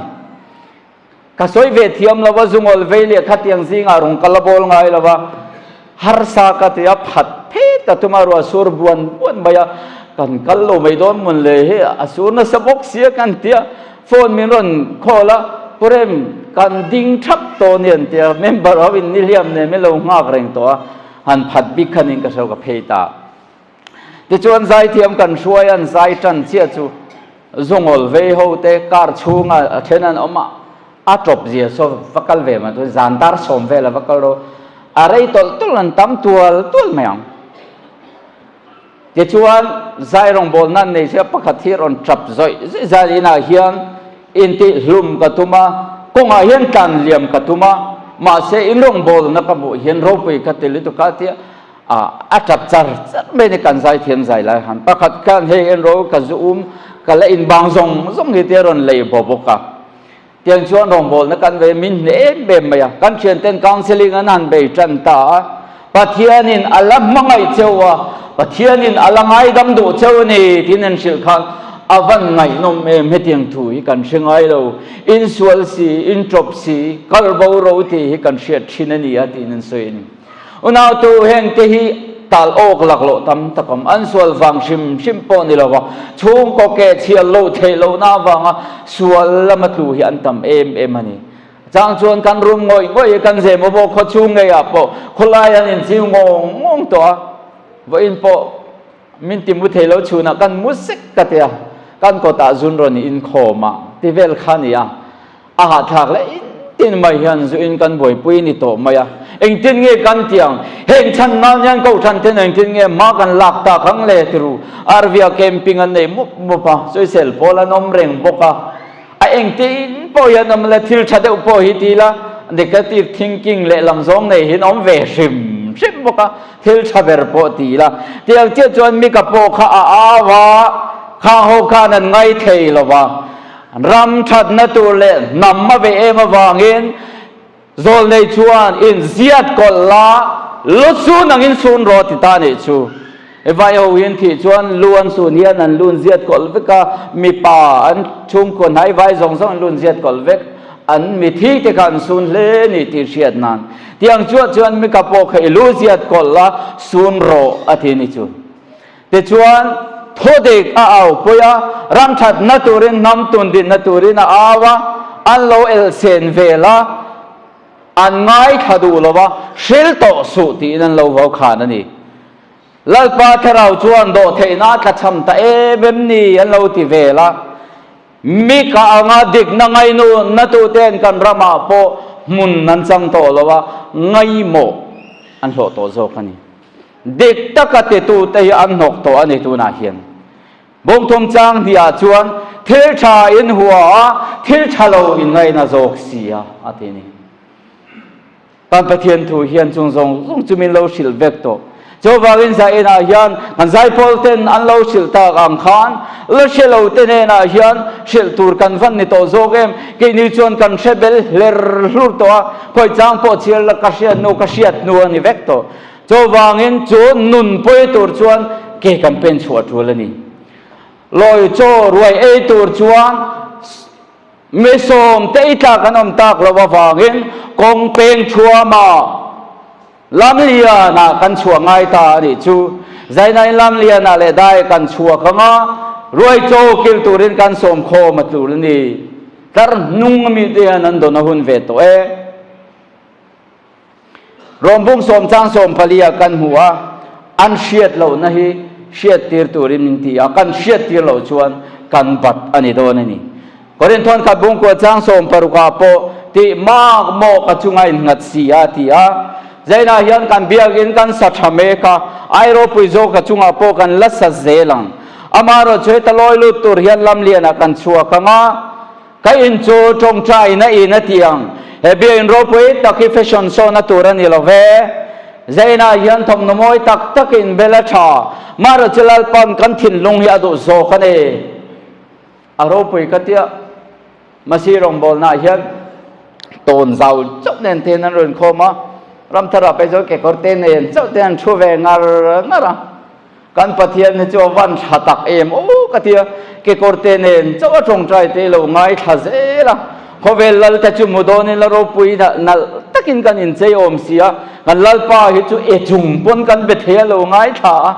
Ka sawi ve thiam lo va, zungawl vei leh khatiang zingah rawng ka la bawl ngai lo va, harsa ka ti a, phat phet ka tum a, ruah sur buan buan mai a, kan kal lo mai dawn mun le hi a sur nasa bawk sia kan ti a, phone min rawn call a, Pu Rem, kan ding thap tawh ni an ti a, member ho in nihliam nen min lo nghak reng tawh a, han phat bik khanin ka hre ka phei ta. Tichuan zaithiam kan hruai an zai tan chiah chu zungawl vei ho te car chhunga a then an awm a, a tawp zia saw va kal ve mah chuan zan dar sawm vel a va kal ro a rei tawlh tawlh an tam tual tual mai ang. Tichuan zai rawngbawlna nan nei sia pakhat hi rawn tap zawih zawih zai inah hian intih hlum ka tum a, kawngah hian tlan liam ka tum a, mahse in rawngbawlna ka hmuh hian ropui ka ti lutuk a tia A tap char char mai ni kan zaithiam zai lai han pakhat khan hei en ro ka zu um ka la in bang zawng zawng hi te rawn lei baw bawk a tiang chuan rawngbawlna kan ve min hne em em mai a kan thian ten counseling an han bei tan ta a Pathianin a la hmangaih cheu a Pathianin a la ngaidam duh cheu a ni tiin an hrilh khan a van ngaihnawm em hetiang thu hi kan hre ngai lo insual si intawp si kalbo ro tih hi kan hriat thin a ni a tiin an sawi a ni. Unautu hengte hi tal awk laklawh tam tak awm. An sual vang hrim hrim pawh ni lova, chhungkaw keh chhial loh theih lohna avanga sual lama tlu hi an tam em em a ni. Chang chuan kan rum ngawih ngawih i kan zem aw khaw chhung ngeiah pawh khawlai an inchiu ngawng ngawng tawh a, vawiin pawh min ti mu thei lo chhunah kan mu sek ka tia, kan kawtah zun rawn inkhawm a ti vel kha a ni a. A hahthlak leh in tin mai hian zu in kan buaipui ni tawh mai a, engtin nge kan ti ang? Heng chhan nan hian kohhran ten engtin nge hma kan lak tak ang le ti ru? Arvia camping an nei mup mup a, sawisel pawl an awm reng bawk a, a engtin pawh hian awm le thil tha deuh pawh hi ti ila negative thinking lehlam zawng nei hian awm ve hrim hrim bawk a, thil tha ber pawh ti ila tiang chiah chuan mika pawh kha a au a, khang ho khan an ngai thei lo va. Ram thatna tur leh hnam a veh em avangin Zawlnei chuan in ziat kawlh la, lu sun angin sun rawh ti ta nih chu. Vai ho in thih chuan lu an sun hian an lun ziat kawlh vek a, mipa an chhungkaw hnai vai zawng zawng an lun ziat kawlh vek, an mithi te kha an sun hle ni tih hriat nan. Tiang chuah chuan mika pawh kha i lu ziat kawlh la, sun rawh a ti ni chu. Tichuan. thudik a au pui a, ram thatna turin hnam tun dinna turin a au a, an lo elhsen vel a, an ngaithla duh lo a, hril tawh suh tiin an lo vau khan a ni. Lalpa Thlarau chuan dawhtheihna a tlachham ta em em ni an lo ti vel a. Mi ka anga dikna ngainu natuten kan ramah pawh hmun an chang tawh lo a, ngaimawh an hlawh tawh zawk a ni. Dik taka titute hi an hnawk tawh a ni tunah hian. Bawngthum chang hniah chuan thil tha in hua a, thil tha lo in ngaihna zawk si a, a ti a ni. Kan Pathian thu hian chung zawng zawng chu min lo hrilh vek tawh. Chuvangin Zainah hian kan zaipawl ten an lo hrilh tak ang khan la hre lo te hnenah hian hrilh tur kan van ni tawh zawk em? Keini chuan kan hre bel hler hlur tawh a, khawi chang pawh chhiar la ka hriat hnu ka hriat hnu a ni vek tawh. Chuvangin chu nun pawi tur chuan ke kan pen chhuah tul a ni. Lawi chaw ruai ei tur chuan Mi sawmte i tlak an awm tak loh avangin kawng peng thuama Lamlianah kan chhuah ngai ta a nih chu. Zainain Lamlianah leh dai kan chhuak ang a, ruai chaw kil turin kan sawm khawm a tul a ni. Tlar hnung ami te hian an dawn a hun ve tawh e. Rawmbung sawm chang 14 ah kan hmu a, an hriat lohna hi hriattir turin min ti a, kan hriattir loh chuan kan bat a ni dawn a ni. Korinthawn khat bungkua chang 16 ah pawh tih mak maw ka chunga innghat si a ti a, Zainah hian kan biakin kan sa tha mek a, ai ropui zawk ka chungah pawh kan la sa zel ang. Amaherawhchu heta lawi lut tur hian lamlianah kan chhuak ang a, Ka in chu tawngtaina in a ti ang. He biain ropui tak hi fashion show na tur a ni lo ve. Zainah hian thawmhnaw mawi tak tak in bel a tha. Mahra chu Lalpan kan thinlung hi a duh zawk a ni. A ropui ka tia. Masi rawngbawlnaah hian tawn zau chauh nen te hian an rawn khawm a. Ramthar ah phei chuan kekawr te nen chauh te an thu ve ngar ngar a. Kan Pathian hi chu a van tha tak em aw ka ti a, kekawr te nen chauh a tawngtai te lo ngaithla zel a, khawvel lal te chu mu dawnin la ropui nalh takin kan inchei awm si a, kan Lalpa hi chu e chung pawn kan be thei a lo ngaithla a,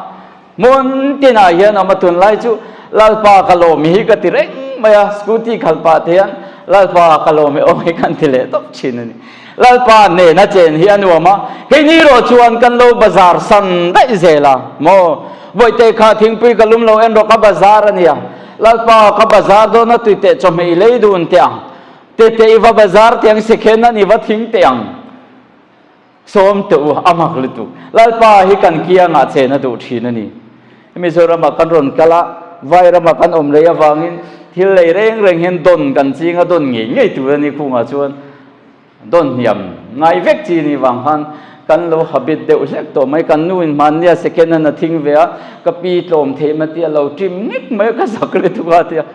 hmun tinah hian awm a tunlai chu Lalpa ka lawm hi ka ti reng mai a, scooty khalh pah te hian Lalpa ka lawm e aw hi kan ti leh tawp thin a ni. Lalpa nena chen hi a nuam a, keini erawh chuan kan lo bazar san daih zel a, maw? Vawite kha thingpui ka lum lo en rawh ka bazar a nia, Lalpa ka bazar dawn a tuiteh chawhmeh i lei dun teh ang, tete i va bazar teh ang sekhen an i va thing teh ang, sawm teh u a mak lutuk. Lalpa hi kan kiangah chen a duh thin a ni. Mizoramah kan rawn kal a, Vairamah kan awm rei avangin thil lei reng reng hian dawn kan ching a, dawn ngei ngei tur a ni khungah chuan. Dawn hniam ngai vek chi ni vang khan kan lo habit deuh hlek tawh mai. Kan nu in hmannia second hand a thing ve a, ka pi tlawm thei ma tia lo ṭim ngek mai a, ka zak le tuk a tia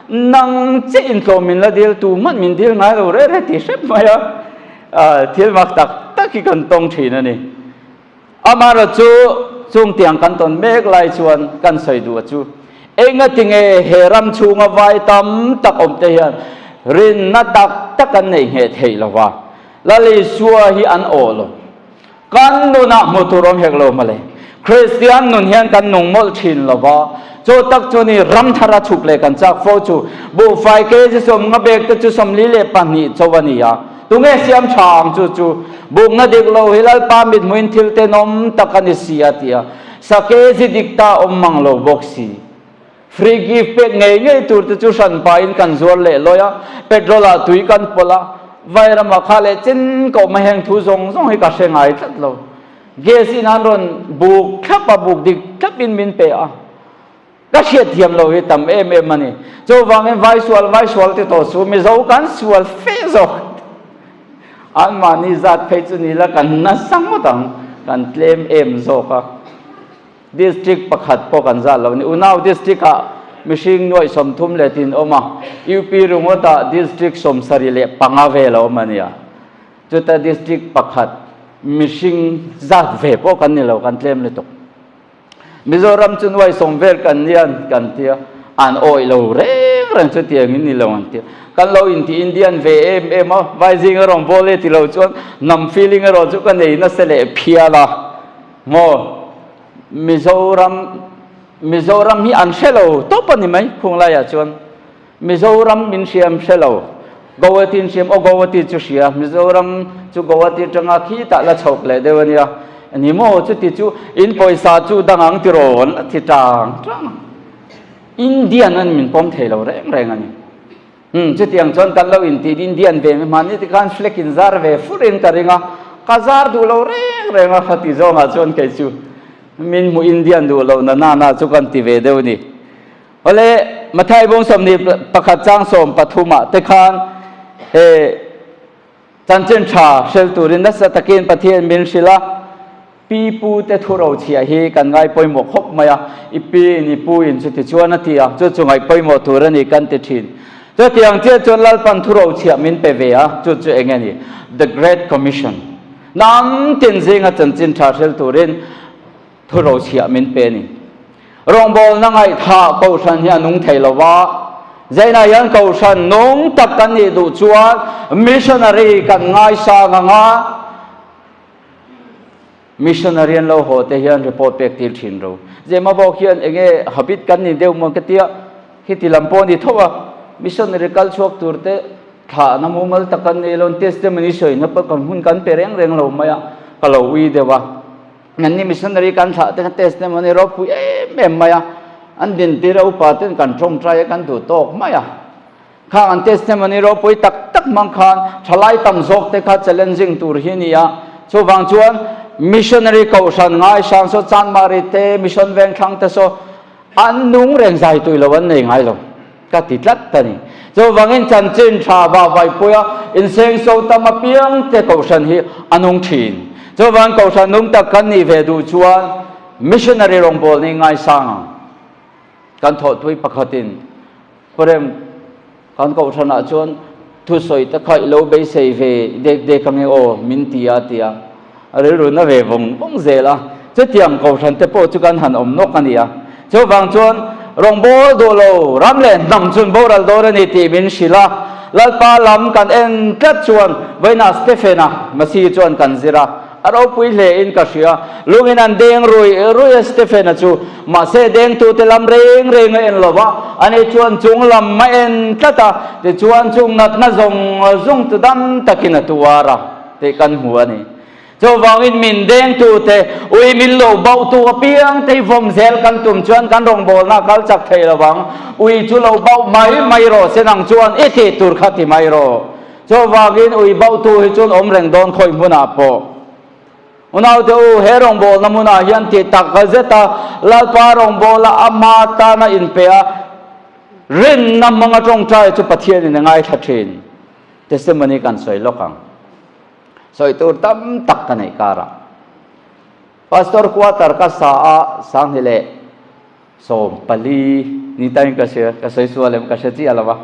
nang che in tlawm min la dil tu hmanh min dil ngai lo reh reh ti hrep mai a, thil mak tak tak hi kan tawng ṭhin a ni. Amaherawh chu chung tiang kan tawn mek lai chuan kan sawi duh a chu engatinge he ram chhunga vai tam tak awm te hian rinna tak tak an nei ngheh theih lo va, Lal Isua hi an aw lo. Kan nunah hmuh tur awm hek lo mawle. Kristian nun hian kan nung mawlh thin lo va, chu tak chu ni ram thar a chhuk leh kan chak fo chu. Buhfai kg 50 bek te chu 42 chauh a ni a. Tunge siam tha ang chu chu bukna dik lo hi Lalpa mithmuin thil tenawm tak a ni si a ti a, sake zi dik ta awm mang lo bawk si. Free gift pek ngei ngei tur te chu hran pahin kan zuar leh lawi a, petrol ah tui kan pawlh a, Vairama kha leh chin ka awm a heng thu zawng zawng hi ka hre ngai tlat lo. Gas in an rawn buk thlap a, buk dik thlap in min pe a. Ka hriatthiam lo hi tam em em a ni. Chuvangin vai sual vai sual ti tawh su, Mizo kan sual fe zawk. Anmahni zat phei chu ni la kan nasa ngawt ang, kan tlem em zawk a. District pakhat pawh kan zat lo a ni. Unau district ah mihring nuaih 30 leh tin awm a, UP ringawtah district 75 vel a awm a nia. Chuta district pakhat mihring zat ve pawh kan ni lo, kan tlem lutuk. Mizoram chu nuai sawm vel kan nian kan tia an awih lo reng reng chu tiang in ni lo an tia kan lo inti Indian ve em em a vai zing a rawn bawl e ti lo chuan hnam feeling erawh chu ka nei nasa leh phial a maw Mizoram. Mizoram hi an hre lo tawp a ni mai khung laiah chuan. Mizoram min hriam hre lo. Guwahati in hriam, aw Guwahati chu hria, Mizoram chu Guwahati atanga khitah la chhawk leh deuh a nia. Ni maw chuti chu in pawisa chu dang ang tiraw an la ti tang tang a. Indian an min pawm thei lo reng reng a ni. Umm chutiang chuan kan lo intih Indian ve hmanni te khan flag in zar ve fur in ka ring a, ka zar duh lo reng reng a khati zawngah chuan kei chu min hmuh Indian duh loh na nana chu kan ti ve deuh ni. Awle Mathai bawng 21 chang 13 ah te khan he Chanchin tha hrel turin nasa takin Pathian min hrilh a, pi pu te thu rochhiah hi kan ngai pawimawh khawp mai a, i pi in i pu in chuti chuan a ti a, chu chu ngaih pawimawh tur a ni kan ti thin. Chutiang chiah chuan Lalpan thu rochhiah min pe ve a, chu chu eng nge ni? The Great Commission. Hnam tin zinga chanchin tha hrel turin thu rochhiah min pe a ni. Rawngbawlna ngaihthah Kohhran hi a nung thei lo va, Zainah hian Kohhran nung tak kan nih duh chuan missionary kan ngaisang ang a, missionary an lo haw te hian report pek tir thin ro. Zema bawk hian enge habit kan ni deuh maw ka tia, khiti lam pawh a ni tho a, missionary kal chhuak tur te thlahna mumal tak kan nei lo, testimony sawina pawh kan hun kan pe reng reng lo mai a, ka lo ui deuh a. Nanni missionary kan thlah te kha testimony ropui em em mai a, an dintir a upa ten kan tawngtai a kan duh tawk mai a. Khang an testimony ropui tak tak hmang khan thalai tam zawk te kha challenging tur hi a ni a. Chuvang chuan missionary kohhran ngaisang saw Chanmari te mission vengthlang te saw an nung reng zai tui lo an nei ngai lo. Ka ti tlat a ni. Chuvangin chanchin tha va vaipuia insengso tam apiang te kohhran hi a nung thin. Chuvang kohhran nung tak kan nih ve duh chuan missionary rawngbawlna i ngaisang ang. Kan thawhtui pakhatin Khawrem kan kohhranah chuan thusawi te kha i lo beisei ve dek dek ange aw min ti a ti a. A rilru na ve vawng vawng zel a, chutiang kohhran te pawh chu kan han awm nawk a ni a. Chuvang chuan rawngbâwl duh lo ram leh hnam chun boral dawn a ni tih min hrilh a, Lalpa lam kan en tlat chuan vawiinah Stephen-a Masihi chuan kan zir a, a ropui hle in ka hria. Lungin an deng rui rui a Stephen-a chu, mahse dengtute lam reng reng a en lo va, ani chuan chung lam a en tlat a, tichuan chung natna zawng zawng chu dam takin a tuar a. tih kan hmu a ni. Chuvangin min dengtute, ui min lo bauhtu apiang te hi vawm zel kan tum chuan kan rawngbawlna a kal chak thei lo vang. Ui chu lo bauh mai mai rawh se nang chuan i tih tur kha ti mai rawh. Chuvangin ui bauhtu hi chuan awm reng dawn khawi hmunah pawh. Unaute u, he rawngbawlna hmunah hian tih tak zeta Lalpa rawngbawla ama tana inpe a, rinna hmanga tawngtai chu Pathianin a ngaithla thin. Testimony kan sawi lawk ang. Sawi tur tam tak ka neih karah Pastor quarter ka sa a Sanghni leh 14 ni tain ka hria, ka sawi sual em ka hre chiah lo a.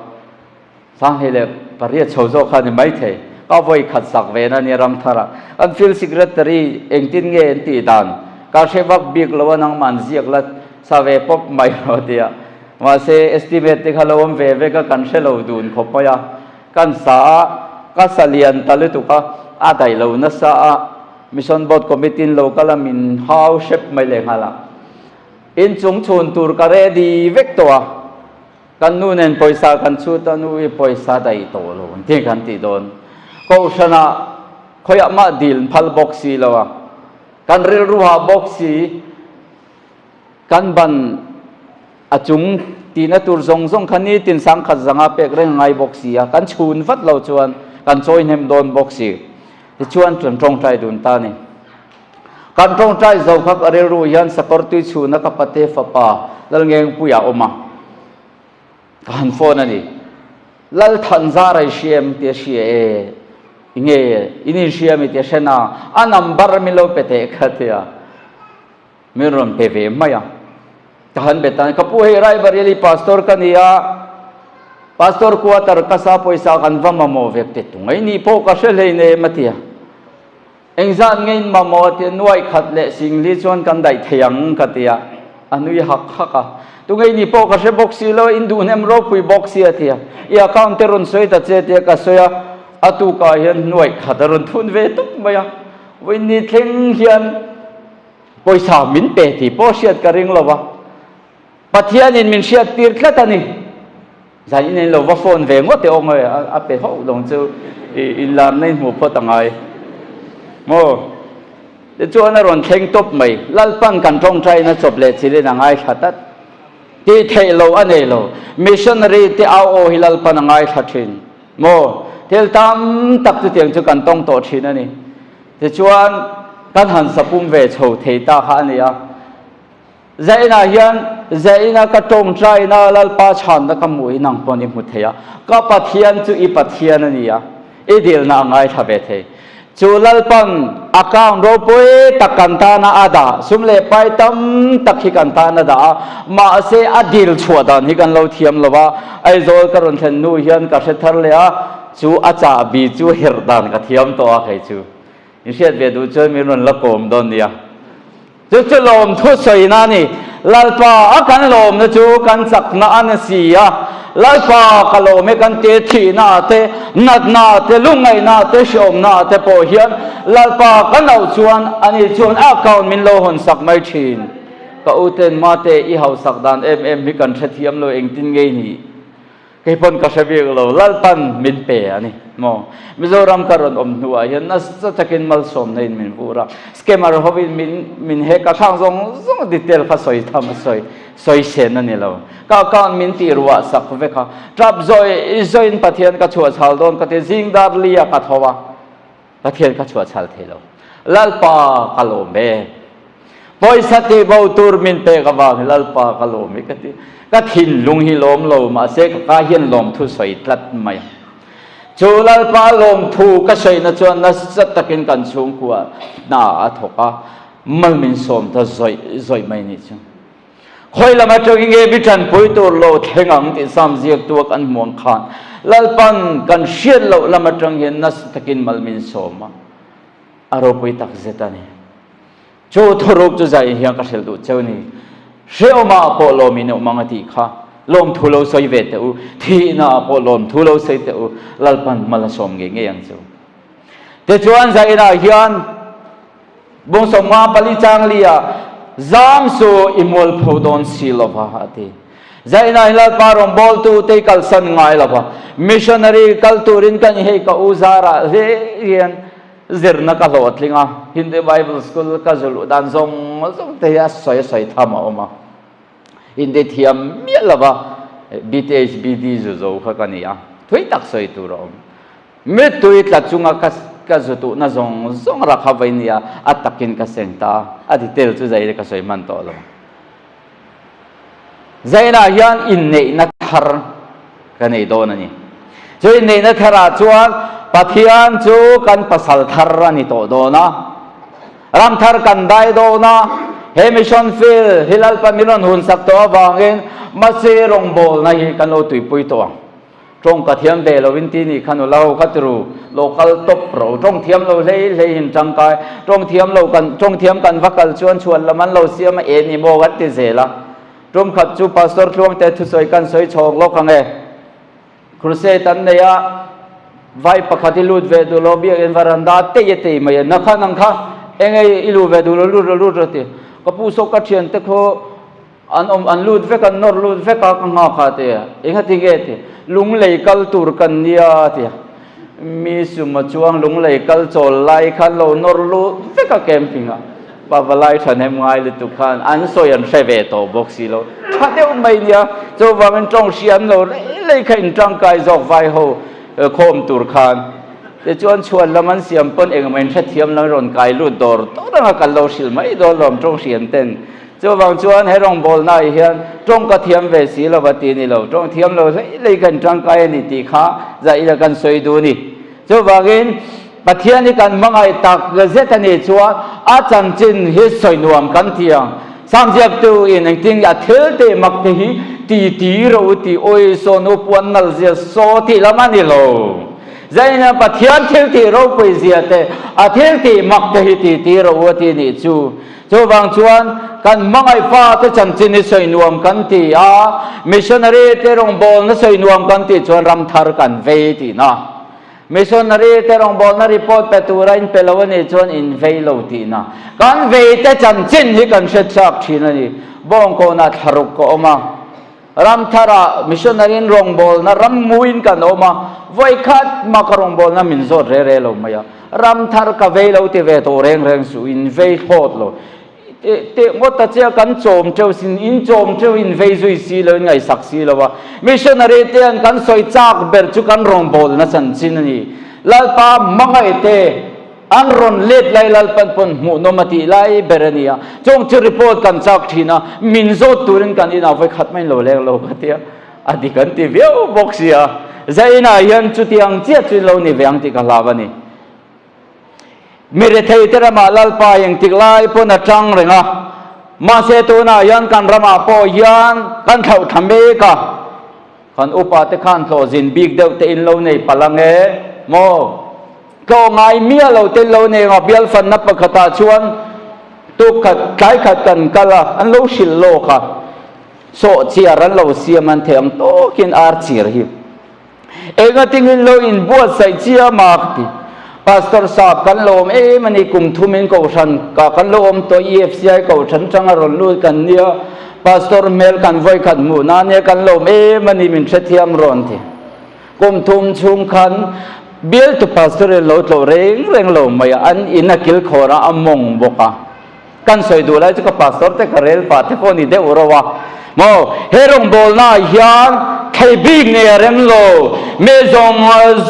2008 chho zawk kha ni maithei. Ka vawi khat sak ve na nia Ramthara. Kan field secretary engtin nge an tih dan ka hre vak bik lo a nangman ziak la sa ve pawp mai rawh tia. Mahse, estimate te kha lo awm ve vek a, kan hre lo dun khawp mai a. Kan sa a, ka sa lian ta lutuk a, a daih lo nasa a, Mission Board Committee in lo kal a min hau hrep mai leh nghal a. Inchung chhun tur ka ready vek tawh a, kan nu nen pawisa kan chhut a, nu i pawisa daih tawh lo ang tih kan tih dawn. Kohhranah khawiah mah dil phal bawk si lo a, kan rilru hah bawk si. Kan ban a chung tihna tur zawng zawng kha nitin sangkhat zanga pek reng a ngai bawk si a, kan chhun vat lo chuan kan chawi hnem dawn bawk si. Tichuan kan tawngtai dun ta a ni. Kan tawngtai zo kha ka rilru hian sakawr tui chhuna ka pate fapa Lalngengpuia a awm a, ka han phone a ni. Lalthanzara i hria em tia hria e, i nge in inhria mi tia hre na, a number min lo pe teh kha tia. Min rawn pe ve mai a. Ka han bet a, ka pu hei Raebareli pastor ka ni a, pastor quarter ka sa pawisa kan va mamawh vek te tungai ni pawh ka hre hlei nem a ti a. Engzat nge in mamawh a ti a, nuai khat leh singli chuan kan daih thei ang ka ti a, a nui hak hak a. Tungai ni pawh ka hre bawk si lo, in duhnem ropui bawk si a ti a. I account te rawn sawi ta che tia ka sawi a, a tukah hian nuai khat a rawn thun ve tup mai a. Vawiin ni thleng hian Pawisa min pe tih pawh hriat ka ring lo va. Pathianin min hriattir tlat a ni. Zan in in lo va phone ve ngawt e aw nge a pe hauh lo chu i inlarna in hmuh phawt a ngai maw. Tichuan a rawn thleng tawp mai. Lalpan kan tawngtaina chawp leh chilin a ngaithla tlat. Tih theih lo a nei lo. Missionary te au aw hi Lalpan a ngaithla thin maw. Thil tam tak chutiang chu kan tawng tawh thin a ni. Tichuan kan han sapum ve chho thei ta kha a ni a. Zainah hian Zaina ka tawngtaina Lalpa chhanna ka hmuh hi nang pawn i hmu thei a, ka Pathian chu i Pathian a ni a, i dilna a ngaithla ve thei. Chu Lalpan account ropui tak kan tana a dah, sum leh pai tam tak hi kan tan a dah a, mahse a dil chhuah dan hi kan lo thiam lo a, Aizawl ka rawn thlen hnu hian ka hre thar leh a, chu a chahbi chu herh dan ka thiam tawh a kei chu. In hriat ve duh chuan min rawn la kawm dawn nia. Chu chu lawmthu sawina a ni. Lalpa a kan lawmna chu kan chakna a ni si a. Lalpa ka lawm e kan te thihna ah te, natna ah te, lungngaihna ah te, hreawmna ah te pawh hian Lalpa ka nauh chuan ani chuan a account min lo hawn sak mai thin. Ka u ten mate i hausak dan em em hi kan hrethiam lo engtin ngei ni. Kei pawn ka hre bik lo, Lalpan min pe a ni maw? Mizoram ka rawn awm hnuah hian nasa takin malsawmna in min vur a, scammer hovin min min hek a, khang zawng zawng detail kha sawi tham a sawi sawi sen a ni lo. Ka account min tih ruah sak vek a, tap zawi zawiin Pathian ka chhuah chhal dawn ka ti, zing dar li ah ka tho a, Pathian ka chhuah chhal thei lo. Lalpa ka lawm e. Pawisa tih bo tur min pek avang hi Lalpa ka lawm e ka ti. Ka thinlung hi lawm lo mahse ka ka hian lawmthu sawi tlat mai. Chu Lalpa lawmthu ka sawina chuan nasa takin kan chhungkua hna a thawk a, mal min sawm ta zawih zawih mai nih chu. Khawi lam atangin nge mi tanpui tur lo thleng ang tih Sam ziaktu a kan hmu ang khan Lalpan kan hriat loh lam atang hian nasa takin mal min sawm a, a ropui tak zet a ni. Chu thuruk chu zai hian ka hrilh duh cheu ni. Hrehawmah pawh lawmin a awm ang a tih kha lawmthu lo sawi ve teh u, thihnaah pawh lawmthu lo sawi teh u, Lalpan mal a sawm ngei ngei ang chu. Tichuan zainah hian Bung 54 chang li ah zam su i mualpho dawn si lova a ti. Zaina hi Lalpa rawngbawltu te i kalsan ngai lova. Missionary kal turin kan hei ka u zarah hle hian zirna ka hlawhtling a. Hindi Bible School ka zuluh dan zawng zawng te hi a sawi a sawi tham a awm a. Hindi thiam miah lova BTHBD zu zo kha ka ni a. Thui tak sawi tur a awm. Mittui tla chunga ka ka zu tuhna zawng zawng rak ha vai nia a takin ka seng ta a detail chu zai ka sawi hman tawh lo. Zainah hian inneihna thar ka nei dawn a ni. Chu inneihna tharah chuan Pathian chu kan pasal thar a ni tawh dawn a, ram thar kan dai dawn a, he mission field hi Lalpa min rawn hunsak tawh avangin Masi rawngbawlna hi kan lo tuipui tawh ang. Tawng ka thiam ve lo in ti nih kha nula ho kha tiru lo kal tawp ro tawng thiam lo hlei hlei in tangkai tawng thiam lo kan tawng thiam kan va kal chuan chhuan lam an lo siam a e ni maw kan ti zel a tum khat chu pastor tluang te thusawi kan sawi chhawng lawk ang e crusade an nei a vai pakhat i lut ve duh lo biakin varanda tei a tei mai a na kha nang kha enge i luh ve duh lo lut rawh lut rawh ti ka pu saw ka thian te khaw An awm an lut vek an nawr lut vek a ka nghak a ti a, eng a ti nge ti, lunglei kal tur kan nia a ti a, mi suma chuang lunglei kal chawl lai khan lo nawr lut vek a camping ah pa valai thahnem ngai lutuk khan an sawi an hre ve tawh bawk si lo, tha deuh mai nia, chuvangin tawng hria an lo rei lei kha in tangkai zawk vai ho khawm tur khan tichuan chhuan lam an siam pawn engemaw in hrethiam lam rawn kai lut dawr dawr anga kan lo hrilh mai dawn lawm tawng hriam ten. Chuvang chuan he rawngbawlna ah hian tawng ka thiam ve si lo va ti ni lo, tawng thiam lo hlei hlei kan tangkai a ni tih kha zah ila kan sawi duh a ni. Chuvangin Pathian hi kan hmangaih tak zet a nih chuan a chanchin hi sawi nuam kan ti ang. Sam ziaktu in engtin nge a thil tih mak te hi ti ti ro u tih awi saw nu puan nal zia saw tih lam a ni lo. Zaina Pathian thil tih ropui zia te a thil tih mak te hi ti ti ro u a ti nih chu. Chuvang chuan kan hmangaih fate chanchin hi sawi nuam kan ti a, missionary te rawngbawlna sawi nuam kan tih chuan ram thar kan vei tihna. Missionary te rawngbawlna report pe tura in pe lo a nih chuan in vei lo tihna. Kan vei te chanchin hi kan hre chak thin a ni. Bawngkawnah thlaruk ka awm a. Ramtharah missionary in rawngbawlna rammuin kan awm a. Vawikhat mah ka rawngbawlna min zawt re re lo mai a. Ramthar ka vei lo ti ve tawh reng reng suh, in vei thlawt lo. Teh ngawt ta che a, kan chawm teuh sin, in chawm teuh in vei zui si lo, in ngaihsak si lo a. Missionary te an kan sawi chak ber chu kan rawngbawlna chanchin a ni. Lalpa hmangaih te an rawn let lai Lalpan pawn hmuhnawm a tih lai ber a ni a. Chawng chu report kan chak thin a, min zawt turin kan inah vawikhat mai in lo leng lo ka tia, a dik an ti viau bawk sia. Zainah hian chutiang chiah chu in lo ni ve ang tih ka hlau a ni. Mi retheite ramah Lalpa engtik lai pawn a tang reng a, mahse tunah hian kan ramah pawh hian kan thlauh tha mek a, kan upa te khan hlawhzin bik deuh te in lo nei palh ang e maw? Tlawh ngai miah lo te in lo nei ang a, bial fanna pakhatah chuan tuk khat tlai khat kan kal a, an lo hrilh lawk a, sawhchiar an lo siam an thei ang tawkin ar chir hi. Engatingin lo inbuatsaih chiam a ka ti. Pastor Sap kan lo awm em a ni, kum thumin kohhran ka kan lo awm tawh, EFCI kohhran tanga rawn lut kan nia, Pastor hmel kan vawikhat hmuh na nia kan lo awm em a ni min hrethiam rawn ti. Kum thum chhung khan bialtu Pastor in lo tlawh reng reng lo mai a, an in a kilkhawr a, a mawng bawk a. Kan sawi duh lai chu ka pastor te ka rel pah te pawh ni deuh ro a maw he rawngbawlna ah hian thei bik nei a rem lo me zawng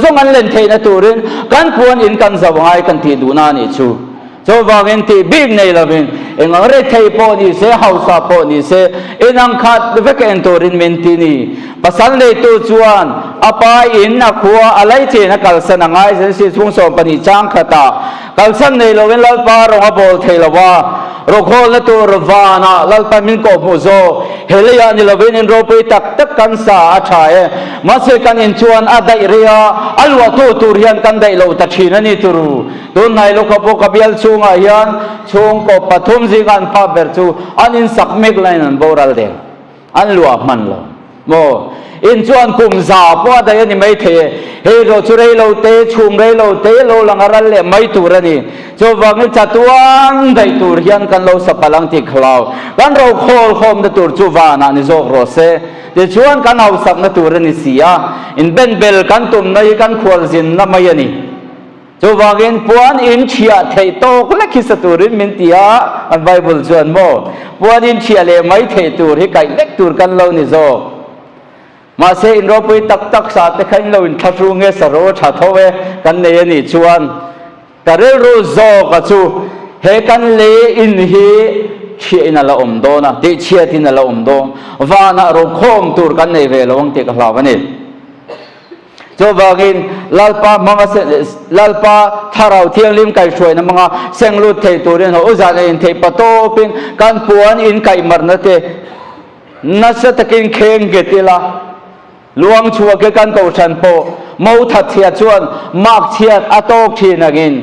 zawng an len theihna turin kan puan in kan zau ngai kan tih duhna a nih chu chuvangin tih bik nei lovin eng ang rethei pawh ni se hausa pawh ni se inang khat vek en turin min ti ni pasal neitu chuan a pa in a khua a laichen a kalsan a ngai zen si chhung 12 chang khatah Kalsan nei loin Lalpa rawng a bawl thei lo a, rokhawlna tur vanah Lalpa min kawhhmuh zawk. He leiah ni lovin in ropui tak tak kan sa a tha e. Mahse kan in chuan a daih rei a, a luahtu tur hian kan daih lo ta thin a ni turu. Tunhnai lawka pawh ka bial chhungah hian chhungkaw pathum zinga an pa ber chu an insak mek laiin an boral der. An luah hman lo maw? In chuan kum za pawh a daih a ni mai thei e. Hei erawh chu rei lo te, chhum rei lo te lo lang a ral leh mai tur a ni. Chuvangin chatuan daih tur hian kan lo sa palh ang tih kha lo. Kan ro khawl khawmna tur chu vanah ni zawk rawh se. Tichuan kan hausakna tur a ni si a, inbenbel kan tumna hi kan khualzinna mai a ni. Chuvangin puan in thiah theih tawk lek hi sa turin min ti a, an Bible chuan maw, puan in thiah leh mai theih tur hi kaih lek tur kan lo ni zawk. Mahse in ropui tak tak sa te kha in lo inthlahrung nge sa ro tha tho e kan nei a nih chuan ka rilru zawk a chu he kan lei in hi thiah in a la awm dawn a, tihchhiat in a la awm dawn, vanah rokhawm tur kan nei ve lo ang tih ka hlau a ni. Chuvangin Lalpa hmanga Lalpa Thlarau Thianghlim kaihhruaina hmanga seng lut thei turin haw zan a intheih pa tawpin kan puan in kaihmarna te nasa takin kheng nghet ila, luang chhuak hi kan kohhran pawh mo that chhiat chuan mak chhiat a tawk thin angin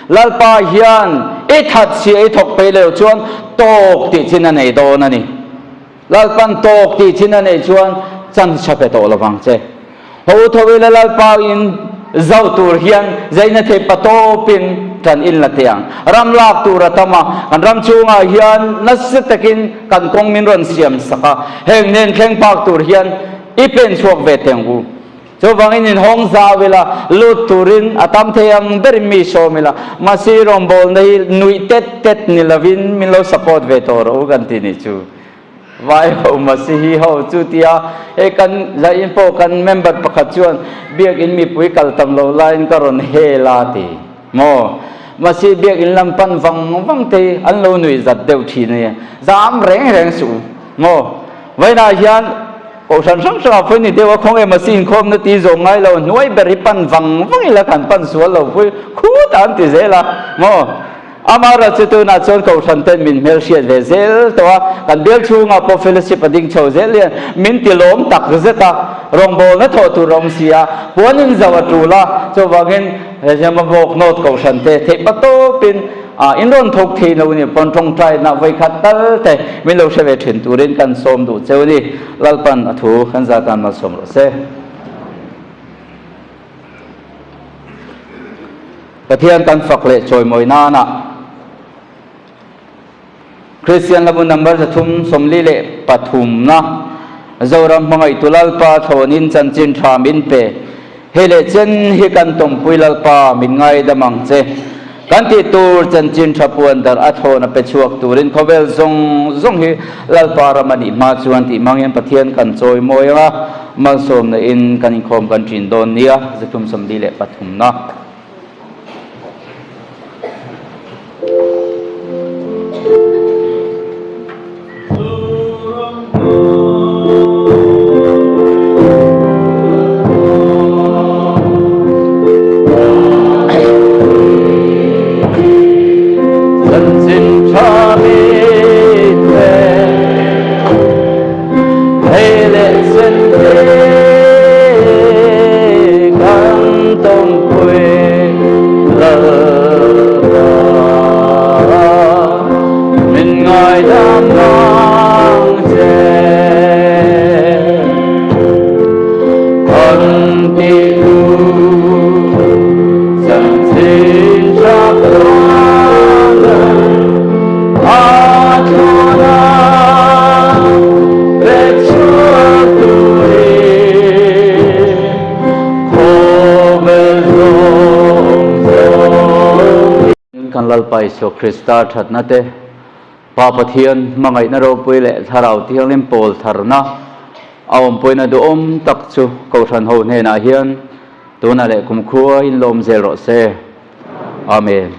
Lalpa hian i that chhia i thawk peih leh chuan tawk tih chin a nei dawn a ni. Lalpan tawk tih chin a neih chuan chance tha pe tawh lovang che. Ho tho ila Lalpa in zauh tur hian zeina thei pa tawpin tan in la teh ang. Ram lak tur a tam a, kan ram chhungah hian nasa takin kan kawng min rawn siam sak a, heng nen thleng phak tur hian i pen chhuak ve teng u. Chuvangin inhawng zau ila, lut turin a tam thei ang berin mi sawm ila, mahse rawngbawlna hi nuih tet tet ni lovin min lo support ve tawh rawh u kan ti nih chu. Vai ho Masihi ho chu tia hei kan zaiin pawh kan member pakhat chuan biakin mipui kal tam lo laiin ka rawn hel a ti maw? Masi biakin lam pan vang vang te hi an lo nuih zat deuh thin a nia, zam reng reng suh u maw? Vawiinah hian Kohhran hrang hrangah pawhin ni deuh a khawnge Masi inkhawmna ti zawm ngai lo hnuai ber hi pan vang vang ila kan pan sual lo pui khut a an ti zel a maw? Amaherawh chu tunah chuan Kohhran ten min hmelhriat ve zel tawh a, kan bial chhungah pawh fellowship a ding chho zel hian min ti lawm tak zet a, rawngbawlna thawh tur a awm si a, puan in zauh a tul a, chuvangin Hemabawk North Kohhran te theih pa tawpin A in rawn thawk thei lo ni pawn tawngtaina vawikhat tal te min lo hre ve thin turin kan sawm duh cheu ni. Lalpan a thu kan za tan malsawm rawh se. Pathian kan fak leh chawimawi nana Kristian hlabu number 343 na Zoram hmangaihtu Lalpa thlawnin chanchin tha min pe. Hei leh chen hi kan tawmpui Lalpa min ngaidam ang che. Kan tih tur chanchin tha puan darh a thlawn a pe chhuak turin khawvel zawng zawng hi Lalpa ram a nih hma chuan tih hmang hian Pathian kan chawi mawi ang a, malsawmna in kan inkhawm kan ṭin dawn nia, 343 na. Kan Lalpa Isua Krista thatna te, Pa Pathian hmangaihna ropui leh Thlarau Thianghlim pawl tharna a awmpuina duhawm tak chu Kohhran ho hnenah hian tunah leh kumkhua in lawm zel rawh se. Amen.